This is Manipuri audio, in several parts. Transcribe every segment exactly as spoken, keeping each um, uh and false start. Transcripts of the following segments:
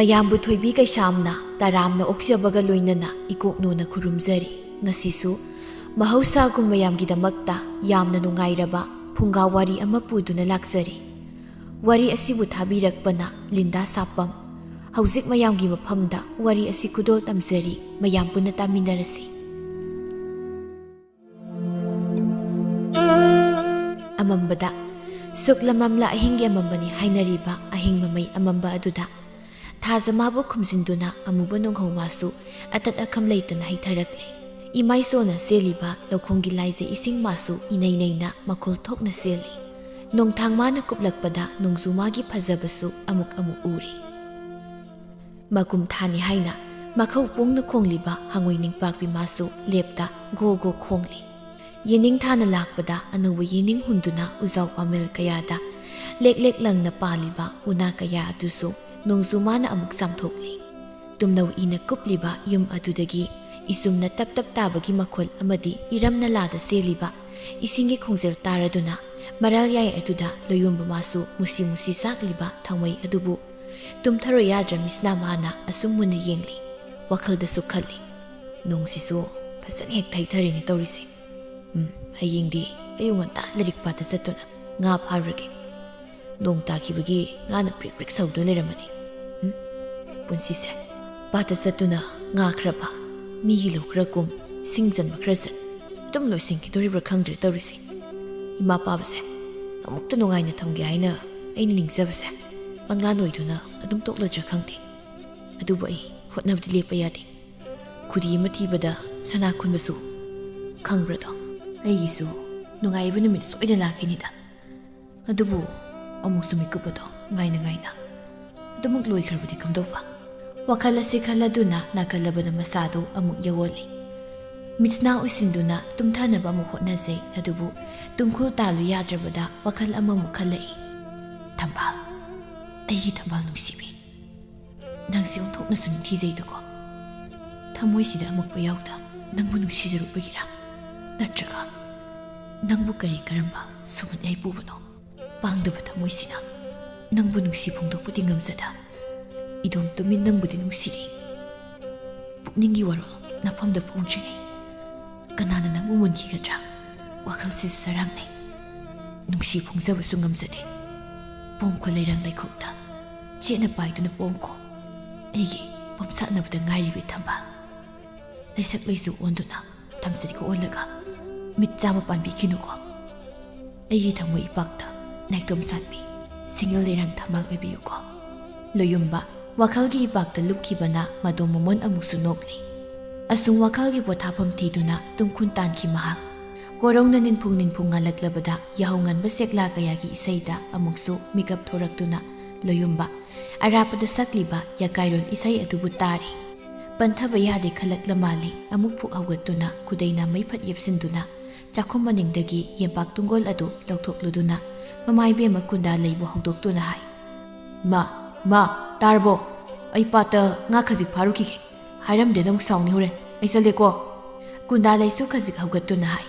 ꯃꯌꯥꯝꯕꯨ ꯊꯣꯏꯕꯤ ꯀꯩꯁꯥꯝꯅ ꯇꯔꯥꯝꯅ ꯑꯣꯛꯆꯕꯒ ꯂꯣꯏꯅꯅ ꯏꯀꯣꯛꯅꯣꯅ ꯈꯨꯔꯨꯝꯖꯔꯤ꯫ ꯉꯁꯤꯁꯨ ꯃꯍꯧꯁꯥꯒꯨꯝ ꯃꯌꯥꯝꯒꯤꯗꯃꯛꯇ ꯌꯥꯝꯅ ꯅꯨꯡꯉꯥꯏꯔꯕ ꯐꯨꯡꯒꯥ ꯋꯥꯔꯤ ꯑꯃ ꯄꯨꯗꯨꯅ ꯂꯥꯛꯆꯔꯤ꯫ ꯋꯥꯔꯤ ꯑꯁꯤꯕꯨ ꯊꯥꯕꯤꯔꯛꯄꯅ ꯂꯤꯟꯗꯥ ꯁꯥꯄꯝ꯫ ꯍꯧꯖꯤꯛ ꯃꯌꯥꯝꯒꯤ ꯃꯐꯝꯗ ꯋꯥꯔꯤ ꯑꯁꯤ ꯈꯨꯗꯣꯜ ꯇꯝꯖꯔꯤ, ꯃꯌꯥꯝ ꯄꯨꯟꯅ ꯇꯥꯃꯤꯟꯅꯔꯁꯤ꯫ ꯑꯃꯝꯕꯗ, ꯁꯨꯛꯂ ꯃꯝꯂ ꯑꯍꯤꯡꯒꯤ ꯑꯃꯝꯕꯅꯤ ꯍꯥꯏꯅꯔꯤꯕ ꯑꯍꯤꯡ ꯃꯃꯩ ꯑꯃꯝꯕ ꯑꯗꯨꯗ, ꯊꯥꯖ ꯃꯥꯕꯨ ꯈꯨꯝꯖꯤꯟꯗꯨꯅ ꯑꯃꯨꯕ ꯅꯣꯡꯍꯧ ꯃꯥꯁꯨ ꯑꯇꯠ ꯑꯈꯝ ꯂꯩꯇꯅ ꯍꯩꯊꯔꯛꯂꯦ꯫ ꯏꯃꯥꯏꯁꯣꯅ ꯆꯦꯜꯂꯤꯕ ꯂꯧꯈꯣꯡꯒꯤ ꯂꯥꯏꯖꯩ ꯏꯁꯤꯡ ꯃꯥꯁꯨ ꯏꯅꯩ ꯅꯩꯅ ꯃꯈꯣꯜ ꯊꯣꯛꯅ ꯆꯦꯜꯂꯤ꯫ ꯅꯣꯡꯊꯥꯡ ꯃꯥꯅ ꯀꯨꯞꯂꯛꯄꯗ ꯅꯣꯡꯖꯨ ꯃꯥꯒꯤ ꯐꯖꯕꯁꯨ ꯑꯃꯨꯛ ꯑꯃꯨꯛ ꯎꯔꯤ꯫ ꯃꯀꯨꯝ ꯊꯥꯅꯤ ꯍꯥꯏꯅ ꯃꯈꯧ ꯄꯣꯡꯅ ꯈꯣꯡꯂꯤꯕ ꯍꯉꯣꯏ ꯅꯤꯡꯄꯥꯛꯄꯤ ꯃꯥꯁꯨ ꯂꯦꯞꯇ ꯒꯣ ꯒꯣ ꯈꯣꯡꯂꯤ꯫ ꯌꯦꯅꯤꯡ ꯊꯥꯅ ꯂꯥꯛꯄꯗ ꯑꯅꯧꯕ ꯌꯦꯅꯤꯡ ꯍꯨꯟꯗꯨꯅ ꯎꯖꯥꯎ ꯄꯥꯃꯦꯜ ꯀꯌꯥꯗ ꯂꯦꯛ ꯂꯦꯛ ꯂꯪꯅ ꯄꯥꯜꯂꯤꯕ ꯎꯅꯥ ꯀꯌꯥ ꯑꯗꯨꯁꯨ ꯅꯣꯡꯖꯨ ꯃꯥꯅ ꯑꯃꯨꯛ ꯆꯥꯝꯊꯣꯛꯂꯤ꯫ ꯇꯨꯝꯅꯧ ꯏꯅ ꯀꯨꯞꯂꯤꯕ ꯌꯨꯝ ꯑꯗꯨꯗꯒꯤ ꯏꯆꯨꯝꯅ ꯇꯞ ꯇꯞ ꯇꯥꯕꯒꯤ ꯃꯈꯣꯜ ꯑꯃꯗꯤ ꯏꯔꯝ ꯅꯂꯥꯗ ꯆꯦꯜꯂꯤꯕ ꯏꯁꯤꯡꯒꯤ ꯈꯣꯡꯖꯦꯜ ꯇꯥꯔꯗꯨꯅ ꯃꯔꯥꯜ ꯌꯥꯏ ꯑꯗꯨꯗ ꯂꯣꯌꯣꯝꯕ ꯃꯥꯁꯨ ꯃꯨꯁꯤ ꯃꯨꯁꯤ ꯆꯥꯛꯂꯤꯕ ꯊꯥꯡꯃꯩ ꯑꯗꯨꯕꯨ ꯇꯨꯝꯊꯔꯣꯏ ꯌꯥꯗ꯭ꯔ ꯃꯤꯠꯁꯅꯥ ꯃꯥꯅ ꯑꯁꯨꯝ ꯃꯨꯟꯅ ꯌꯦꯡꯂꯤ꯫ ꯋꯥꯈꯜꯗꯁꯨ ꯈꯜꯂꯤ, "ꯅꯣꯡꯁꯤꯁꯨ ꯐꯖꯅ ꯍꯦꯛ ꯊꯩꯊꯔꯦꯅꯦ ꯇꯧꯔꯤꯁꯦ꯫ ꯎꯝ, ꯍꯌꯦꯡꯗꯤ ꯑꯌꯨꯛ ꯉꯟꯇꯥ ꯂꯥꯏꯔꯤꯛ ꯄꯥꯗ ꯆꯠꯇꯨꯅ ꯉꯥ ꯐꯥꯔꯨꯔꯒꯦ꯫ ꯅꯣꯡ ꯇꯥꯈꯤꯕꯒꯤ ꯉꯥꯅ ꯄ꯭ꯔꯤꯛ ꯄ꯭ꯔꯤꯛ ꯁꯧꯗꯨꯅ ꯂꯩꯔꯝꯃꯅꯤ꯫ ꯎꯝ, ꯄꯨꯟꯁꯤꯁꯦ ꯄꯥꯗ ꯆꯠꯇꯨꯅ ꯉꯥ ꯈꯔ ꯐꯥ, ꯃꯤꯒꯤ ꯂꯧ ꯈꯔ ꯀꯨꯝ, ꯁꯤꯡ ꯆꯟꯕ ꯈꯔ ꯆꯠ, ꯑꯗꯨꯝ ꯂꯣꯏꯁꯤꯟꯈꯤꯗꯣꯔꯤꯕ꯭ꯔꯥ ꯈꯪꯗ꯭ꯔꯦ ꯇꯧꯔꯤꯁꯦ꯫ ꯏꯃꯥ ꯄꯥꯕꯁꯦ ꯑꯃꯨꯛꯇ ꯅꯨꯡꯉꯥꯏꯅ ꯊꯝꯒꯦ ꯍꯥꯏꯅ ꯑꯩꯅ ꯅꯤꯡꯖꯕꯁꯦ ꯃꯪꯂꯥꯟ ꯑꯣꯏꯗꯨꯅ ꯑꯗꯨꯝ ꯇꯣꯛꯂꯗ꯭ꯔꯥ ꯈꯪꯗꯦ꯫ ꯑꯗꯨꯕꯨ ꯑꯩ ꯍꯣꯠꯅꯕꯗꯤ ꯂꯦꯞꯄ ꯌꯥꯗꯦ꯫ ꯈꯨꯗꯤ ꯑꯃ ꯊꯤꯕꯗ ꯁꯅꯥ ꯈꯨꯟꯕꯁꯨ ꯈꯪꯕ꯭ꯔꯥꯗꯣ? ꯑꯩꯒꯤꯁꯨ ꯅꯨꯡꯉꯥꯏꯕ ꯅꯨꯃꯤꯠ ꯁꯣꯏꯗꯅ ꯂꯥꯛꯈꯤꯅꯤꯗ꯫ ꯑꯗꯨꯕꯨ ꯑꯃꯨꯛꯁꯨ ꯃꯤꯀꯨꯞ ꯑꯗꯣ ꯉꯥꯏꯅ ꯉꯥꯏꯅ ꯑꯗꯨꯃꯛ ꯂꯣꯏꯈ꯭ꯔꯕꯗꯤ ꯀꯝꯗꯧꯕ?" ꯋꯥꯈꯜ ꯑꯁꯤ ꯈꯜꯂꯗꯨꯅ ꯅꯥꯀꯜꯂꯕꯗ ꯃꯁꯥꯗꯨ ꯑꯃꯨꯛ ꯌꯧꯍꯜꯂꯤ꯫ ꯃꯤꯠꯁꯅꯥ ꯎꯏꯁꯤꯟꯗꯨꯅ ꯇꯨꯝꯊꯅꯕ ꯑꯃꯨꯛ ꯍꯣꯠꯅꯖꯩ, ꯑꯗꯨꯕꯨ ꯇꯨꯡꯈꯨꯜ ꯇꯥꯜꯂꯨ ꯌꯥꯗ꯭ꯔꯕꯗ ꯋꯥꯈꯜ ꯑꯃꯃꯨꯛ ꯈꯜꯂꯛꯏ꯫ "ꯊꯝꯕꯥꯜ, ꯑꯩꯒꯤ ꯊꯝꯕꯥꯜ ꯅꯨꯡꯁꯤꯕꯤ, ꯅꯪꯁꯦ ꯑꯣꯟꯊꯣꯛꯅꯁꯨ ꯅꯤꯡꯊꯤꯖꯩꯗꯀꯣ꯫ ꯊꯃꯣꯏꯁꯤꯗ ꯑꯃꯛꯄ ꯌꯥꯎꯗ ꯅꯪꯕꯨ ꯅꯨꯡꯁꯤꯖꯔꯨꯕꯒꯤꯔꯥ? ꯅꯠꯇ꯭ꯔꯒ ꯅꯪꯕꯨ ꯀꯔꯤ ꯀꯔꯝꯕ ꯁꯨꯝꯍꯠꯅꯤꯡꯉꯥꯏ ꯄꯨꯕꯅꯣ? ꯄꯥꯡꯗꯕ ꯊꯃꯣꯏꯁꯤꯅ ꯅꯪꯕꯨ ꯅꯨꯡꯁꯤ ꯐꯣꯡꯗꯣꯛꯄꯗꯤ ꯉꯝꯖꯗ, ꯏꯗꯣꯝ ꯇꯨꯃꯤꯟ ꯅꯪꯕꯨꯗꯤ ꯅꯨꯡꯁꯤꯔꯤ꯫ ꯄꯨꯛꯅꯤꯡꯒꯤ ꯋꯥꯔꯣꯜ ꯅꯐꯝꯗ ꯐꯣꯡꯗ꯭ꯔꯤꯉꯩ ꯀꯅꯥꯅ ꯅꯪꯕꯨ ꯃꯨꯟꯈꯤꯒꯗ꯭ꯔꯥ? ꯋꯥꯈꯜꯁꯤꯁꯨ ꯆꯔꯥꯡꯅꯩ꯫ ꯅꯨꯡꯁꯤ ꯐꯣꯡꯖꯕꯁꯨ ꯉꯝꯖꯗꯦ꯫ ꯄꯣꯡꯈꯣ ꯂꯩꯔꯥꯡ ꯂꯩꯈꯣꯛꯇ ꯆꯦꯠꯅ ꯄꯥꯏꯗꯨꯅ ꯄꯣꯡꯈꯣ꯫ ꯑꯩꯒꯤ ꯄꯣꯝꯁꯥꯠꯅꯕꯗ ꯉꯥꯏꯔꯤꯕꯤ ꯊꯝꯕꯥꯜ꯫ ꯂꯩꯁꯛ ꯂꯩꯆꯨ ꯑꯣꯟꯗꯨꯅ ꯊꯝꯆꯦꯠꯀ ꯑꯣꯜꯂꯒ ꯃꯤꯠ ꯆꯥꯝꯃ ꯄꯥꯟꯕꯤꯈꯤꯅꯨꯀꯣ꯫ ꯑꯩꯒꯤ ꯊꯃꯣꯏ ꯏꯄꯥꯛꯇ ꯅꯥꯏꯇꯣꯝ ꯁꯥꯠꯄꯤ ꯁꯤꯡꯒꯜ ꯂꯩꯔꯥꯡ ꯊꯝꯕꯥꯜ ꯑꯣꯏꯕꯤꯌꯨꯀꯣ꯫ ꯂꯣꯌꯨꯝꯕ ꯋꯥꯈꯜꯒꯤ ꯏꯄꯥꯛꯇ ꯂꯨꯞꯈꯤꯕꯅ ꯃꯗꯣꯝ ꯃꯃꯣꯟ ꯑꯃꯨꯛꯁꯨ ꯅꯣꯛꯂꯤ꯫ ꯑꯁꯨꯝ ꯋꯥꯈꯜꯒꯤ ꯄꯣꯊꯥꯐꯝ ꯊꯤꯗꯨꯅ ꯇꯨꯡꯈꯨꯟ ꯇꯥꯟꯈꯤ ꯃꯍꯥꯛ꯫ ꯀꯣꯔꯧꯅ ꯅꯤꯟꯐꯨꯡ ꯅꯤꯟꯐꯨꯡ ꯉꯥꯜꯂꯛꯂꯕꯗ ꯌꯥꯍꯧ ꯉꯟꯕ ꯁꯦꯛꯂꯥ ꯀꯌꯥꯒꯤ ꯏꯁꯩꯗ ꯑꯃꯨꯛꯁꯨ ꯃꯤꯀꯞ ꯊꯣꯔꯛꯇꯨꯅ ꯂꯣꯌꯨꯝꯕ ꯑꯔꯥꯞꯄꯗ ꯁꯛꯂꯤꯕ ꯌꯥꯀꯥꯏꯔꯣꯜ ꯏꯁꯩ ꯑꯗꯨꯕꯨ ꯇꯥꯔꯤ꯫ ꯄꯟꯊꯕ ꯌꯥꯗꯦ ꯈꯜꯂꯛꯂ ꯃꯥꯜꯂꯤ꯫ ꯑꯃꯨꯛ ꯐꯨꯛ ꯍꯧꯒꯠꯇꯨꯅ ꯈꯨꯗꯩꯅ ꯃꯩꯐꯠ ꯌꯦꯞꯁꯤꯟꯗꯨꯅ ꯆꯥꯛꯈꯨꯝ ꯃꯅꯤꯡꯗꯒꯤ ꯌꯦꯝꯄꯥꯛ ꯇꯨꯡꯒꯣꯜ ꯑꯗꯨ ꯂꯧꯊꯣꯛꯂꯨꯗꯨꯅ ꯃꯃꯥ ꯏꯕꯦꯝꯃ ꯀꯨꯟꯗꯥ ꯂꯩꯕꯨ ꯍꯧꯗꯣꯛꯇꯨꯅ ꯍꯥꯏ, "ꯏꯃꯥ, ꯏꯃꯥ, ꯇꯥꯔꯕꯣ? ꯑꯩ ꯄꯥꯠꯇ ꯉꯥ ꯈꯖꯤꯛ ꯐꯥꯔꯨꯈꯤꯒꯦ꯫ ꯍꯥꯏꯔꯝꯗꯦꯅ ꯑꯃꯨꯛ ꯁꯥꯎꯅꯤ ꯍꯣꯔꯦꯟ꯫ ꯑꯩ ꯆꯠꯂꯦꯀꯣ꯫" ꯀꯨꯟꯗꯥ ꯂꯩꯁꯨ ꯈꯖꯤꯛ ꯍꯧꯒꯠꯇꯨꯅ ꯍꯥꯏ,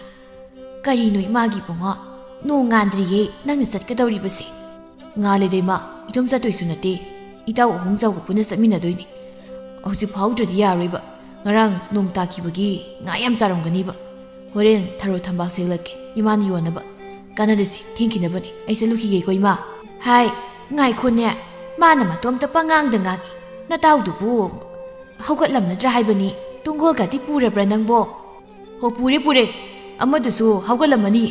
"ꯀꯔꯤꯅꯣ ꯏꯃꯥꯒꯤ ꯏꯕꯨꯡꯉꯣ? ꯅꯣꯡ ꯉꯥꯟꯗ꯭ꯔꯤꯌꯦ ꯅꯪꯅ ꯆꯠꯀꯗꯧꯔꯤꯕꯁꯦ?" "ꯉꯥꯜꯂꯦꯗ ꯏꯃꯥ, ꯏꯇꯣꯝ ꯆꯠꯇꯣꯏꯁꯨ ꯅꯠꯇꯦ꯫ ꯏꯇꯥꯎ ꯑꯍꯣꯡꯖꯥꯎꯒ ꯄꯨꯟꯅ ꯆꯠꯃꯤꯟꯅꯗꯣꯏꯅꯤ꯫ ꯍꯧꯖꯤꯛ ꯐꯥꯎꯗ꯭ꯔꯗꯤ ꯌꯥꯔꯣꯏꯕ꯫ ꯉꯔꯥꯡ ꯅꯣꯡ ꯇꯥꯈꯤꯕꯒꯤ ꯉꯥ ꯌꯥꯝ ꯆꯥꯔꯝꯒꯅꯤꯕ꯫ ꯍꯣꯔꯦꯟ ꯊꯔꯣ ꯊꯝꯕꯥꯜ ꯁꯦꯜꯂꯛꯀꯦ ꯏꯃꯥꯅ ꯌꯣꯟꯅꯕ꯫ ꯀꯥꯟꯅꯗꯁꯤ, ꯊꯦꯡꯈꯤꯅꯕꯅꯤ꯫ ꯑꯩ ꯆꯠꯂꯨꯈꯤꯒꯦꯀꯣ ꯏꯃꯥ꯫" "ꯍꯥꯏ, ꯉꯥꯏꯈꯣꯅꯦ꯫ ꯃꯥꯅ ꯃꯇꯣꯝꯇ ꯄꯉꯥꯡꯗ ꯉꯥꯡꯉꯤ꯫ ꯅꯇꯥꯎꯗꯨꯕꯨ ꯍꯧꯒꯠꯂꯝꯅꯗ꯭ꯔꯥ ꯍꯥꯏꯕꯅꯤ꯫ ꯇꯨꯡꯒꯣꯜꯒꯗꯤ ꯄꯨꯔꯕ꯭ꯔꯥ ꯅꯪꯕꯣ?" "ꯍꯣ, ꯄꯨꯔꯦ, ꯄꯨꯔꯦ꯫ ꯑꯃꯗꯨꯁꯨ ꯍꯧꯒꯠꯂꯝꯃꯅꯤ꯫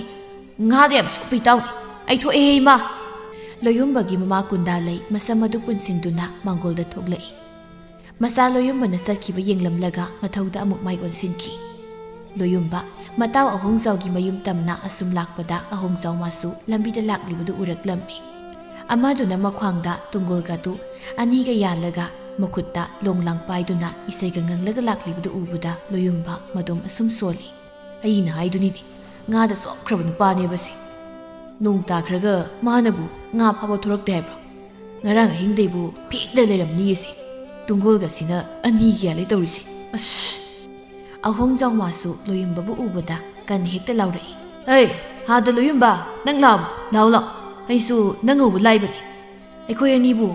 ꯉꯥꯗ ꯌꯥꯝ ꯆꯣꯞꯄꯤ ꯇꯥꯎꯅꯤ꯫ ꯑꯩ ꯊꯣꯛꯑꯦꯍꯦ ꯏꯃꯥ꯫" ꯂꯣꯌꯨꯝꯕꯒꯤ ꯃꯃꯥ ꯀꯨꯟꯗꯥ ꯂꯩ ꯃꯁꯝ ꯑꯗꯨ ꯄꯨꯟꯁꯤꯟꯗꯨꯅ ꯃꯥꯡꯒꯣꯜꯗ ꯊꯣꯛꯂꯛꯏ꯫ ꯃꯆꯥ ꯂꯣꯌꯨꯝꯕꯅ ꯆꯠꯈꯤꯕ ꯌꯦꯡꯂꯝꯂꯒ ꯃꯊꯧꯗ ꯑꯃꯨꯛ ꯃꯥꯏ ꯑꯣꯟꯁꯤꯟꯈꯤ꯫ ꯂꯣꯌꯨꯝꯕ ꯃꯇꯥꯎ ꯑꯍꯣꯡꯖꯥꯎꯒꯤ ꯃꯌꯨꯝ ꯇꯝꯅ ꯑꯁꯨꯝ ꯂꯥꯛꯄꯗ ꯑꯍꯣꯡꯖꯥꯎ ꯃꯥꯁꯨ ꯂꯝꯕꯤꯗ ꯂꯥꯛꯂꯤꯕꯗꯨ ꯎꯔꯛꯂꯝꯃꯤ꯫ ꯑꯃꯗꯨꯅ ꯃꯈ꯭ꯋꯥꯡꯗ ꯇꯨꯡꯒꯣꯜꯒꯗꯨ ꯑꯅꯤꯒ ꯌꯥꯜꯂꯒ ꯃꯈꯨꯠꯇ ꯂꯣꯡ ꯂꯥꯡ ꯄꯥꯏꯗꯨꯅ ꯏꯁꯩꯒ ꯉꯪꯂꯒ ꯂꯥꯛꯂꯤꯕꯗꯨ ꯎꯕꯗ ꯂꯣꯌꯨꯝꯕ ꯃꯗꯣꯝ ꯑꯁꯨꯝ ꯁꯣꯜꯂꯤ꯫ "ꯑꯩꯅ ꯍꯥꯏꯗꯨꯅꯤꯅꯦ, ꯉꯥꯗ ꯆꯣꯞꯈ꯭ꯔꯕ ꯅꯨꯄꯥꯅꯦꯕꯁꯦ꯫ ꯅꯣꯡ ꯇꯥꯈ꯭ꯔꯒ ꯃꯥꯅꯕꯨ ꯉꯥ ꯐꯥꯕ ꯊꯣꯔꯛꯇꯦ ꯍꯥꯏꯕ꯭ꯔꯣ? ꯉꯔꯥꯡ ꯑꯍꯤꯡꯗꯩꯕꯨ ꯐꯦꯛꯇ ꯂꯩꯔꯝꯅꯤꯌꯦꯁꯦ꯫ ꯇꯨꯡꯒꯣꯜꯒꯁꯤꯅ ꯑꯅꯤꯒꯤ ꯌꯥꯜꯂꯦ ꯇꯧꯔꯤꯁꯦ꯫ ꯑꯁ!" ꯑꯍꯣꯡꯖꯥꯎ ꯃꯥꯁꯨ ꯂꯣꯌꯨꯝꯕꯕꯨ ꯎꯕꯗ ꯀꯟ ꯍꯦꯛꯇ ꯂꯥꯎꯔꯛꯏ꯫ "ꯑꯩ, ꯍꯥꯗ ꯂꯣꯌꯨꯝꯕ, ꯅꯪ ꯂꯥꯛꯑꯕꯣ? ꯂꯥꯎ, ꯂꯥꯎ꯫ ꯑꯩꯁꯨ ꯅꯪ ꯎꯕ ꯂꯥꯛꯏꯕꯅꯤ꯫ ꯑꯩꯈꯣꯏ ꯑꯅꯤꯕꯨ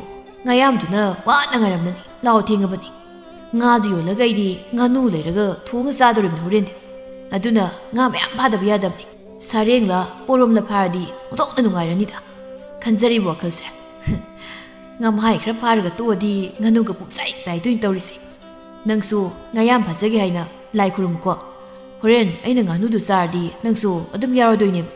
ꯉꯥꯌꯥꯝꯗꯨꯅ ꯋꯥꯅ ꯉꯥꯏꯔꯝꯃꯅꯤ, ꯂꯥꯛꯑꯣ, ꯊꯦꯡꯉꯕꯅꯤ꯫ ꯉꯥꯗꯨ ꯌꯣꯜꯂꯒ ꯑꯩꯗꯤ ꯉꯥꯅꯨ ꯂꯩꯔꯒ ꯊꯣꯡꯉ ꯆꯥꯗꯣꯔꯤꯕꯅꯤ ꯍꯣꯔꯦꯟꯗꯤ꯫ ꯑꯗꯨꯅ ꯉꯥ ꯃꯌꯥꯝ ꯐꯥꯗꯕ ꯌꯥꯗꯕꯅꯤ꯫ ꯁꯥꯔꯦꯡꯂ ꯄꯣꯔꯣꯝꯂ ꯐꯥꯔꯗꯤ ꯑꯣꯟꯊꯣꯛꯅ ꯅꯨꯡꯉꯥꯏꯔꯅꯤꯗ꯫ ꯈꯟꯖꯔꯤꯕ ꯋꯥꯈꯜꯁꯦ꯫ ꯉꯝꯍꯥꯏ ꯈꯔ ꯐꯥꯔꯒ ꯇꯣꯛꯑꯗꯤ ꯉꯥꯅꯨꯒ ꯄꯨꯝꯆꯥꯏ ꯆꯥꯏꯗꯣꯏꯅꯤ ꯇꯧꯔꯤꯁꯦ꯫ ꯅꯪꯁꯨ ꯉꯥꯌꯥꯝ ꯐꯥꯖꯒꯦ ꯍꯥꯏꯅ ꯂꯥꯏ ꯈꯨꯔꯨꯝꯃꯨꯀꯣ꯫ ꯍꯣꯔꯦꯟ ꯑꯩꯅ ꯉꯥꯅꯨꯗꯨ ꯆꯥꯔꯗꯤ ꯅꯪꯁꯨ ꯑꯗꯨꯝ ꯌꯥꯎꯔꯗꯣꯏꯅꯦꯕ꯫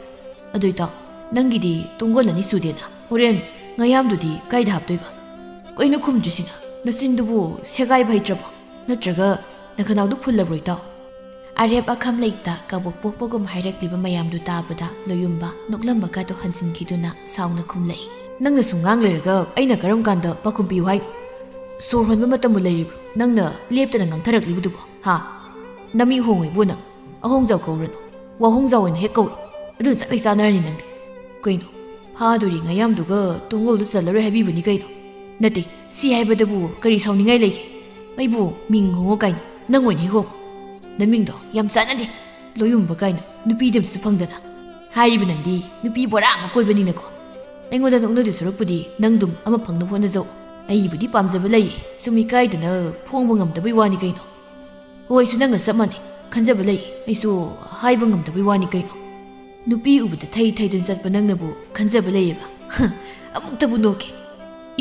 ꯑꯗꯨ ꯏꯇꯥꯎ, ꯅꯪꯒꯤꯗꯤ ꯇꯨꯡꯒꯣꯜ ꯑꯅꯤ ꯁꯨꯗꯦꯅ꯫ ꯍꯣꯔꯦꯟ ꯉꯥꯌꯥꯝꯗꯨꯗꯤ ꯀꯥꯏꯗ ꯍꯥꯞꯇꯣꯏꯕ? ꯀꯩꯅꯣ ꯈꯨꯝꯗ꯭ꯔꯤꯁꯤꯅ? ꯅꯆꯤꯟꯗꯨꯕꯨ ꯁꯦꯒꯥꯏꯕ ꯍꯩꯇ꯭ꯔꯕꯣ? ꯅꯠꯇ꯭ꯔꯒ ꯅꯈꯅꯥꯎꯗꯨ ꯐꯨꯜꯂꯕ꯭ꯔꯣ ꯏꯇꯥꯎ? ꯑꯔꯦꯞ ꯑꯈꯝ ꯂꯩꯇ ꯀꯕꯣꯛ ꯄꯣꯛꯄꯒꯨꯝ ꯍꯥꯏꯔꯛꯂꯤꯕ ꯃꯌꯥꯝꯗꯨ ꯇꯥꯕꯗ ꯂꯣꯌꯨꯝꯕ ꯅꯣꯛꯂꯝꯕꯒꯗꯣ ꯍꯟꯖꯤꯟꯈꯤꯗꯨꯅ ꯁꯥꯎꯅ ꯈꯨꯝꯂꯛꯏ꯫ ꯅꯪꯅ ꯁꯨꯝ ꯉꯥꯡ ꯂꯩꯔꯒ ꯑꯩꯅ ꯀꯔꯝ ꯀꯥꯟꯗ ꯄꯥꯈꯨꯝ ꯄꯤꯌꯨ ꯍꯥꯏꯅꯣ? ꯁꯣꯔ ꯍꯣꯟꯕ ꯃꯇꯝꯕꯨ ꯂꯩꯔꯤꯕ꯭ꯔꯣ ꯅꯪꯅ ꯂꯦꯞꯇꯅ ꯉꯥꯡꯊꯔꯛꯂꯤꯕꯗꯨꯕꯣ? ꯍꯥ? ꯅꯃꯤꯡ ꯍꯣꯡꯉꯣꯏꯕꯨ ꯅꯪ꯫ ꯑꯍꯣꯡꯖꯥꯎ ꯀꯧꯔꯅꯨ꯫ ꯋꯥꯍꯣꯡꯖꯥꯎ ꯑꯣꯏꯅ ꯍꯦꯛ ꯀꯧꯔꯣ꯫ ꯑꯗꯨꯅ ꯆꯠꯂꯩ ꯆꯥꯟꯅꯔꯅꯤ ꯅꯪꯗꯤ꯫ ꯀꯩꯅꯣ? ꯐꯥꯗꯣꯔꯤ ꯉꯥꯌꯥꯝꯗꯨꯒ ꯇꯨꯡꯒꯣꯜꯗꯨ ꯆꯜꯂꯔꯣꯏ ꯍꯥꯏꯕꯤꯕꯅꯤ ꯀꯩꯅꯣ? ꯅꯠꯇꯦ, ꯁꯤ ꯍꯥꯏꯕꯗꯕꯨ ꯀꯔꯤ ꯁꯥꯎꯅꯤꯡꯉꯥꯏ ꯂꯩꯒꯦ? ꯑꯩꯕꯨ ꯃꯤꯡ ꯍꯣꯡꯉꯣ ꯀꯥꯏꯅ ꯅꯪ ꯑꯣꯏꯅ ꯍꯦꯛ ꯍꯣꯡꯉꯣ꯫ ꯅꯃꯤꯡꯗꯣ ꯌꯥꯝ ꯆꯥꯟꯅꯗꯦ꯫ ꯂꯣꯌꯨꯝꯕ ꯀꯥꯏꯅ ꯅꯨꯄꯤꯗꯤ ꯑꯃꯁꯨ ꯐꯪꯗꯅ꯫ ꯍꯥꯏꯔꯤꯕ ꯅꯪꯗꯤ ꯅꯨꯄꯤ ꯕꯣꯔꯥ ꯑꯃ ꯀꯣꯏꯕꯅꯤꯅꯀꯣ꯫ ꯑꯩꯉꯣꯟꯗ ꯅꯣꯛꯅꯗꯣꯏ ꯁꯔꯨꯛꯄꯨꯗꯤ ꯅꯪꯗꯨꯝ ꯑꯃ ꯐꯪꯅꯕ ꯍꯣꯠꯅꯖꯧ꯫ ꯑꯩꯕꯨꯗꯤ ꯄꯥꯝꯖꯕ ꯂꯩꯌꯦ, ꯁꯨꯝ ꯏꯀꯥꯏꯗꯅ ꯐꯣꯡꯕ ꯉꯝꯗꯕꯩ ꯋꯥꯅꯤ ꯀꯩꯅꯣ꯫ ꯍꯣꯏ, ꯑꯩꯁꯨ ꯅꯪꯒ ꯆꯞ ꯃꯥꯟꯅꯩ꯫ ꯈꯟꯖꯕ ꯂꯩ꯫ ꯑꯩꯁꯨ ꯍꯥꯏꯕ ꯉꯝꯗꯕꯩ ꯋꯥꯅꯤ ꯀꯩꯅꯣ꯫ ꯅꯨꯄꯤ ꯎꯕꯗ ꯊꯩ ꯊꯩꯗꯨꯅ ꯆꯠꯄ ꯅꯪꯅꯕꯨ ꯈꯟꯖꯕ ꯂꯩꯌꯦꯕ? ꯑꯃꯨꯛꯇꯕꯨ ꯅꯣꯛꯀꯦ꯫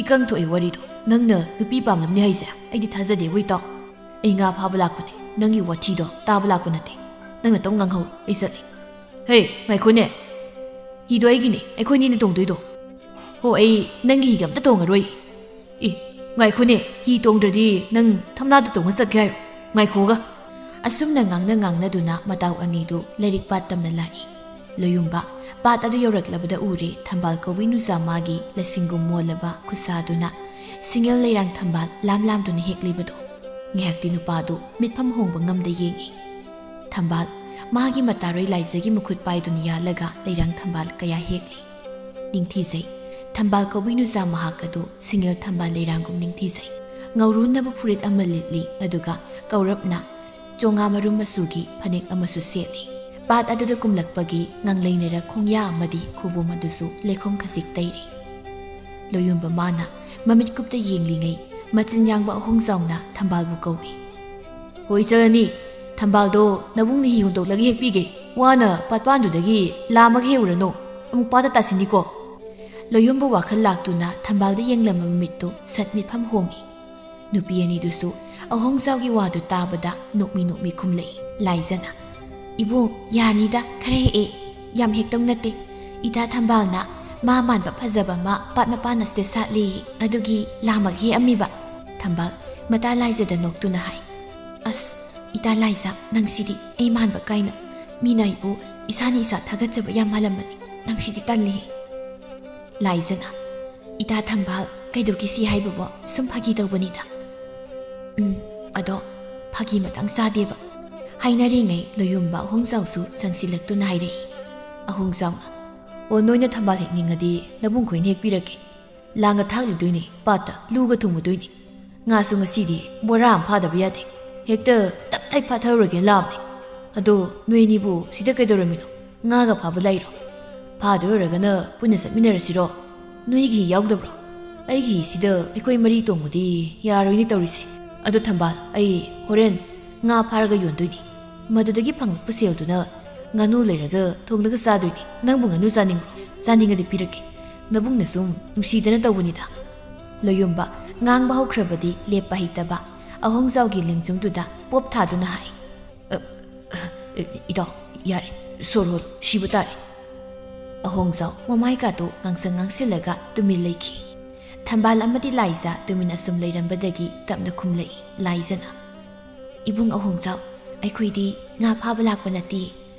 ꯏꯀꯪ ꯊꯣꯛꯑꯦ ꯋꯥꯔꯤꯗꯣ꯫ ꯅꯪꯅ ꯅꯨꯄꯤ ꯄꯥꯝꯂꯝꯅꯤ ꯍꯥꯏꯁꯦ ꯑꯩꯗꯤ ꯊꯥꯖꯗꯦꯕꯨ ꯏꯇꯥꯎ꯫ ꯑꯩ ꯉꯥ ꯐꯥꯕ ꯂꯥꯛꯄꯅꯦ꯫ ꯅꯪꯒꯤ ꯋꯥꯊꯤꯗꯣ ꯇꯥꯕ ꯂꯥꯛꯄ ꯅꯠꯇꯦ꯫ ꯅꯪ ꯅꯇꯧ ꯉꯥꯡꯍꯧꯔꯣ, ꯑꯩ ꯆꯠꯂꯤ꯫ ꯍꯦ, ꯉꯥꯏꯈꯣꯅꯦ꯫ ꯍꯤꯗꯣ ꯑꯩꯒꯤꯅꯦ꯫ ꯑꯩꯈꯣꯏꯅꯤꯅ ꯇꯣꯡꯗꯣꯏꯗꯣ꯫ ꯍꯣ, ꯑꯩ ꯅꯪꯒꯤ ꯍꯤꯒ ꯑꯝꯇ ꯇꯣꯡꯉꯔꯣꯏ꯫ ꯏ, ꯉꯥꯏꯈꯣꯅꯦ, ꯍꯤ ꯇꯣꯡꯗ꯭ꯔꯗꯤ ꯅꯪ ꯊꯝꯅꯥꯗ ꯇꯣꯡꯉ ꯆꯠꯀꯦ ꯍꯥꯏꯔꯣ? ꯉꯥꯏꯈꯣꯒ꯫ ꯑꯁꯨꯝꯅ ꯉꯥꯡꯅ ꯉꯥꯡꯅꯗꯨꯅ ꯃꯇꯥꯎ ꯑꯅꯤꯗꯨ ꯂꯥꯏꯔꯤꯛ ꯄꯥꯠ ꯇꯝꯅ ꯂꯥꯛꯏ꯫ ꯂꯣꯌꯨꯝꯕ ꯄꯥꯠ ꯑꯗꯨ ꯌꯧꯔꯛꯂꯕꯗ ꯎꯔꯦ ꯊꯝꯕꯥꯜ ꯀꯧꯕꯤ ꯅꯨꯖꯥ ꯃꯥꯒꯤ ꯂꯁꯤꯡꯒꯨꯝ ꯃꯣꯜꯂꯕ ꯈꯨꯠꯁꯥꯗꯨꯅ ꯁꯤꯡꯉꯦꯜ ꯂꯩꯔꯥꯡ ꯊꯝꯕꯥꯜ ꯂꯥꯝ ꯂꯥꯝꯗꯨꯅ ꯍꯦꯛꯂꯤꯕꯗꯣ꯫ ꯉꯥꯏꯍꯥꯛꯇꯤ ꯅꯨꯄꯥꯗꯨ ꯃꯤꯠꯐꯝ ꯍꯣꯡꯕ ꯉꯝꯗ ꯌꯦꯡꯏ꯫ ꯊꯝꯕꯥꯜ ꯃꯥꯒꯤ ꯃꯇꯥꯔꯣꯏ ꯂꯥꯏꯖꯒꯤ ꯃꯈꯨꯠ ꯄꯥꯏꯗꯨꯅ ꯌꯥꯜꯂꯒ ꯂꯩꯔꯥꯡ ꯊꯝꯕꯥꯜ ꯀꯌꯥ ꯍꯦꯛꯂꯤ꯫ ꯅꯤꯡꯊꯤꯖꯩ꯫ ꯊꯝꯕꯥꯜ ꯀꯧꯕꯤ ꯅꯨꯖꯥ ꯃꯍꯥꯛ ꯑꯗꯨ ꯁꯤꯡꯉꯦꯜ ꯊꯝꯕꯥꯜ ꯂꯩꯔꯥꯡꯒꯨꯝ ꯅꯤꯡꯊꯤꯖꯩ꯫ ꯉꯧꯔꯨꯅꯕ ꯐꯨꯔꯤꯠ ꯑꯃ ꯂꯤꯠꯂꯤ, ꯑꯗꯨꯒ ꯀꯧꯔꯞꯅ ꯆꯣꯉꯥ ꯃꯔꯨꯝ ꯃꯆꯨꯒꯤ ꯐꯅꯦꯛ ꯑꯃꯁꯨ ꯁꯦꯠꯂꯤ꯫ ꯄꯥꯠ ꯑꯗꯨꯗ ꯀꯨꯝꯂꯛꯄꯒꯤ ꯉꯥꯡꯂꯩꯅꯔ ꯈꯣꯡꯌꯥ ꯑꯃꯗꯤ ꯈꯨꯕꯣꯝ ꯑꯗꯨꯁꯨ ꯂꯩꯈꯣꯝ ꯈꯖꯤꯛ ꯇꯩꯔꯤ꯫ ꯂꯣꯌꯨꯝꯕ ꯃꯥꯅ ꯃꯃꯤꯠ ꯀꯨꯞꯇ ꯌꯦꯡꯂꯤꯉꯩ ꯃꯆꯤꯟ ꯌꯥꯡꯕ ꯑꯍꯣꯡꯖꯥꯎꯅ ꯊꯝꯕꯥꯜꯕꯨ ꯀꯧꯏ꯫ "ꯍꯣꯏ ꯆꯠꯂꯅꯤ, ꯊꯝꯕꯥꯜꯗꯣ ꯅꯕꯨꯡꯅ ꯍꯤ ꯍꯣꯟꯗꯣꯛꯂꯒ ꯍꯦꯛꯄꯤꯒꯦ, ꯋꯥꯅ ꯄꯥꯠꯄꯥꯟꯗꯨꯗꯒꯤ ꯂꯥꯝꯃꯒ ꯍꯦꯛꯎꯔꯅꯨ, ꯑꯃꯨꯛ ꯄꯥꯠꯇ ꯇꯥꯁꯤꯟꯅꯤꯀꯣ"꯫ ꯂꯣꯌꯨꯝꯕꯨ ꯋꯥꯈꯜ ꯂꯥꯛꯇꯨꯅ ꯊꯝꯕꯥꯜꯗ ꯌꯦꯡꯂꯝꯕ ꯃꯃꯤꯠꯇꯨ ꯁꯠ ꯃꯤꯠꯐꯝ ꯍꯣꯡꯏ꯫ ꯅꯨꯄꯤ ꯑꯅꯤꯗꯨꯁꯨ ꯑꯍꯣꯡꯖꯥꯎꯒꯤ ꯋꯥꯗꯨ ꯇꯥꯕꯗ ꯅꯣꯛꯃꯤ ꯅꯣꯛꯃꯤ ꯈꯨꯝꯂꯛꯏ꯫ ꯂꯥꯏꯖꯅ, "ꯏꯕꯨꯡ, ꯌꯥꯅꯤꯗ, ꯈꯔ ꯍꯦꯛꯑꯦ, ꯌꯥꯝ ꯍꯦꯛꯇꯧ ꯅꯠꯇꯦ꯫ ꯏꯇꯥ ꯊꯝꯕꯥꯜꯅ ꯃꯥ ꯃꯥꯟꯕ ꯐꯖꯕ ꯑꯃ ꯄꯥꯠ ꯃꯄꯥꯟ ꯑꯁꯤꯗ ꯁꯥꯠꯂꯦ, ꯑꯗꯨꯒꯤ ꯂꯥꯝꯃꯒ ꯍꯦꯛꯑꯝꯃꯤꯕ"꯫ ꯊꯝꯕꯥꯜ ꯃꯇꯥ ꯂꯥꯏꯖꯗ ꯅꯣꯛꯇꯨꯅ ꯍꯥꯏ꯫ "ꯑꯁ, ꯏꯇꯥ ꯂꯥꯏꯖ, ꯅꯪꯁꯤꯗꯤ ꯑꯩ ꯃꯥꯟꯕ ꯀꯥꯏꯅ꯫ ꯃꯤꯅ ꯑꯩꯕꯨ ꯏꯁꯥꯅ ꯏꯁꯥ ꯊꯥꯒꯠꯆꯕ ꯌꯥꯝ ꯃꯥꯜꯂꯝꯃꯅꯤ꯫ ꯅꯪꯁꯤꯗꯤ ꯇꯜꯂꯤꯍꯦ"꯫ ꯂꯥꯏꯖꯅ, "ꯏꯇꯥ ꯊꯝꯕꯥꯜ, ꯀꯩꯗꯧꯈꯤꯁꯤ ꯍꯥꯏꯕꯕꯣ? ꯁꯨꯝ ꯐꯥꯒꯤ ꯇꯧꯕꯅꯤꯗ"꯫ "ꯎꯝ, ꯑꯗꯣ ꯐꯥꯒꯤ ꯃꯇꯥꯡ ꯆꯥꯗꯦꯕ"꯫ ꯍꯥꯏꯅꯔꯤꯉꯩ ꯂꯣꯌꯨꯝꯕ ꯑꯍꯣꯡꯖꯥꯎꯁꯨ ꯆꯪꯁꯤꯜꯂꯛꯇꯨꯅ ꯍꯥꯏꯔꯛꯏ꯫ ꯑꯍꯣꯡꯖꯥꯎꯅ, "ꯑꯣ, ꯅꯣꯏꯅ ꯊꯝꯕꯥꯜ ꯍꯦꯛꯅꯤꯡꯉꯗꯤ ꯅꯕꯨꯡ ꯈꯣꯏꯅ ꯍꯦꯛꯄꯤꯔꯛꯀꯦ꯫ ꯂꯥꯡꯒ ꯊꯥꯛꯂꯨꯗꯣꯏꯅꯤ, ꯄꯥꯠꯇ ꯂꯨꯒ ꯊꯨꯝꯃꯨꯗꯣꯏꯅꯤ꯫ ꯉꯥꯁꯨ ꯉꯁꯤꯗꯤ ꯕꯣꯔꯥ ꯑꯃ ꯐꯥꯗꯕ ꯌꯥꯗꯦ꯫ ꯍꯦꯛꯇ ꯇꯞ ꯇꯥꯏ ꯐꯥꯊꯔꯨꯔꯒꯦ ꯂꯥꯝꯃꯦ꯫ ꯑꯗꯣ ꯅꯣꯏ ꯑꯅꯤꯕꯨ ꯁꯤꯗ ꯀꯩꯗꯧꯔꯝꯃꯤꯅꯣ? ꯉꯥꯒ ꯐꯥꯕ ꯂꯥꯛꯏꯔꯣ? ꯐꯥꯗꯣꯏ ꯑꯣꯏꯔꯒꯅ ꯄꯨꯟꯅ ꯆꯠꯃꯤꯟꯅꯔꯁꯤꯔꯣ? ꯅꯣꯏꯒꯤ ꯍꯤ ꯌꯥꯎꯗꯕ꯭ꯔꯣ? ꯑꯩꯒꯤ ꯍꯤꯁꯤꯗ ꯑꯩꯈꯣꯏ ꯃꯔꯤ ꯇꯣꯡꯕꯗꯤ ꯌꯥꯔꯣꯏꯅꯦ ꯇꯧꯔꯤꯁꯦ꯫ ꯑꯗꯣ ꯊꯝꯕꯥꯜ, ꯑꯩ ꯍꯣꯔꯦꯟ ꯉꯥ ꯐꯥꯔꯒ ꯌꯣꯟꯗꯣꯏꯅꯤ꯫ ꯃꯗꯨꯗꯒꯤ ꯐꯪꯂꯛꯄ ꯁꯦꯜꯗꯨꯅ ꯉꯥꯅꯨ ꯂꯩꯔꯒ ꯊꯣꯡꯂꯒ ꯆꯥꯗꯣꯏꯅꯤ꯫ ꯅꯪꯕꯨ ꯉꯥꯅꯨ ꯆꯥꯅꯤꯡꯕ꯭ꯔꯣ? ꯆꯥꯅꯤꯡꯉꯗꯤ ꯄꯤꯔꯛꯀꯦ꯫ ꯅꯕꯨꯡꯅ ꯁꯨꯝ ꯅꯨꯡꯁꯤꯗꯅ ꯇꯧꯕꯅꯤꯗ"꯫ ꯂꯣꯌꯨꯝꯕ ꯉꯥꯡꯕ ꯍꯧꯈ꯭ꯔꯕꯗꯤ ꯂꯦꯞꯄ ꯍꯩꯇꯕ ꯑꯍꯣꯡꯖꯥꯎꯒꯤ ꯂꯦꯡꯖꯨꯝꯗꯨꯗ ꯄꯣꯞ ꯊꯥꯗꯨꯅ ꯍꯥꯏ꯫ "ꯑ, ꯑ, ꯏꯇꯥꯎ, ꯌꯥꯔꯦ, ꯁꯣꯔ ꯍꯣꯜꯂꯨ, ꯁꯤꯕ ꯇꯥꯔꯦ"꯫ ꯑꯍꯣꯡꯖꯥꯎ ꯃꯃꯥꯏꯒꯥꯗꯨ ꯉꯥꯡꯁꯪ ꯉꯥꯡꯁꯤꯜꯂꯒ ꯇꯨꯃꯤꯟ ꯂꯩꯈꯤ꯫ ꯊꯝꯕꯥꯜ ꯑꯃꯗꯤ ꯂꯥꯏꯖ ꯇꯨꯃꯤꯟ ꯑꯁꯨꯝ ꯂꯩꯔꯝꯕꯗꯒꯤ ꯇꯞꯅ ꯈꯨꯝꯂꯛꯏ ꯂꯥꯏꯖꯅ꯫ "ꯏꯕꯨꯡ ꯑꯍꯣꯡꯖꯥꯎ, ꯑꯩꯈꯣꯏꯗꯤ ꯉꯥ ꯐꯥꯕ ꯂꯥꯛꯄ ꯅꯠꯇꯦ꯫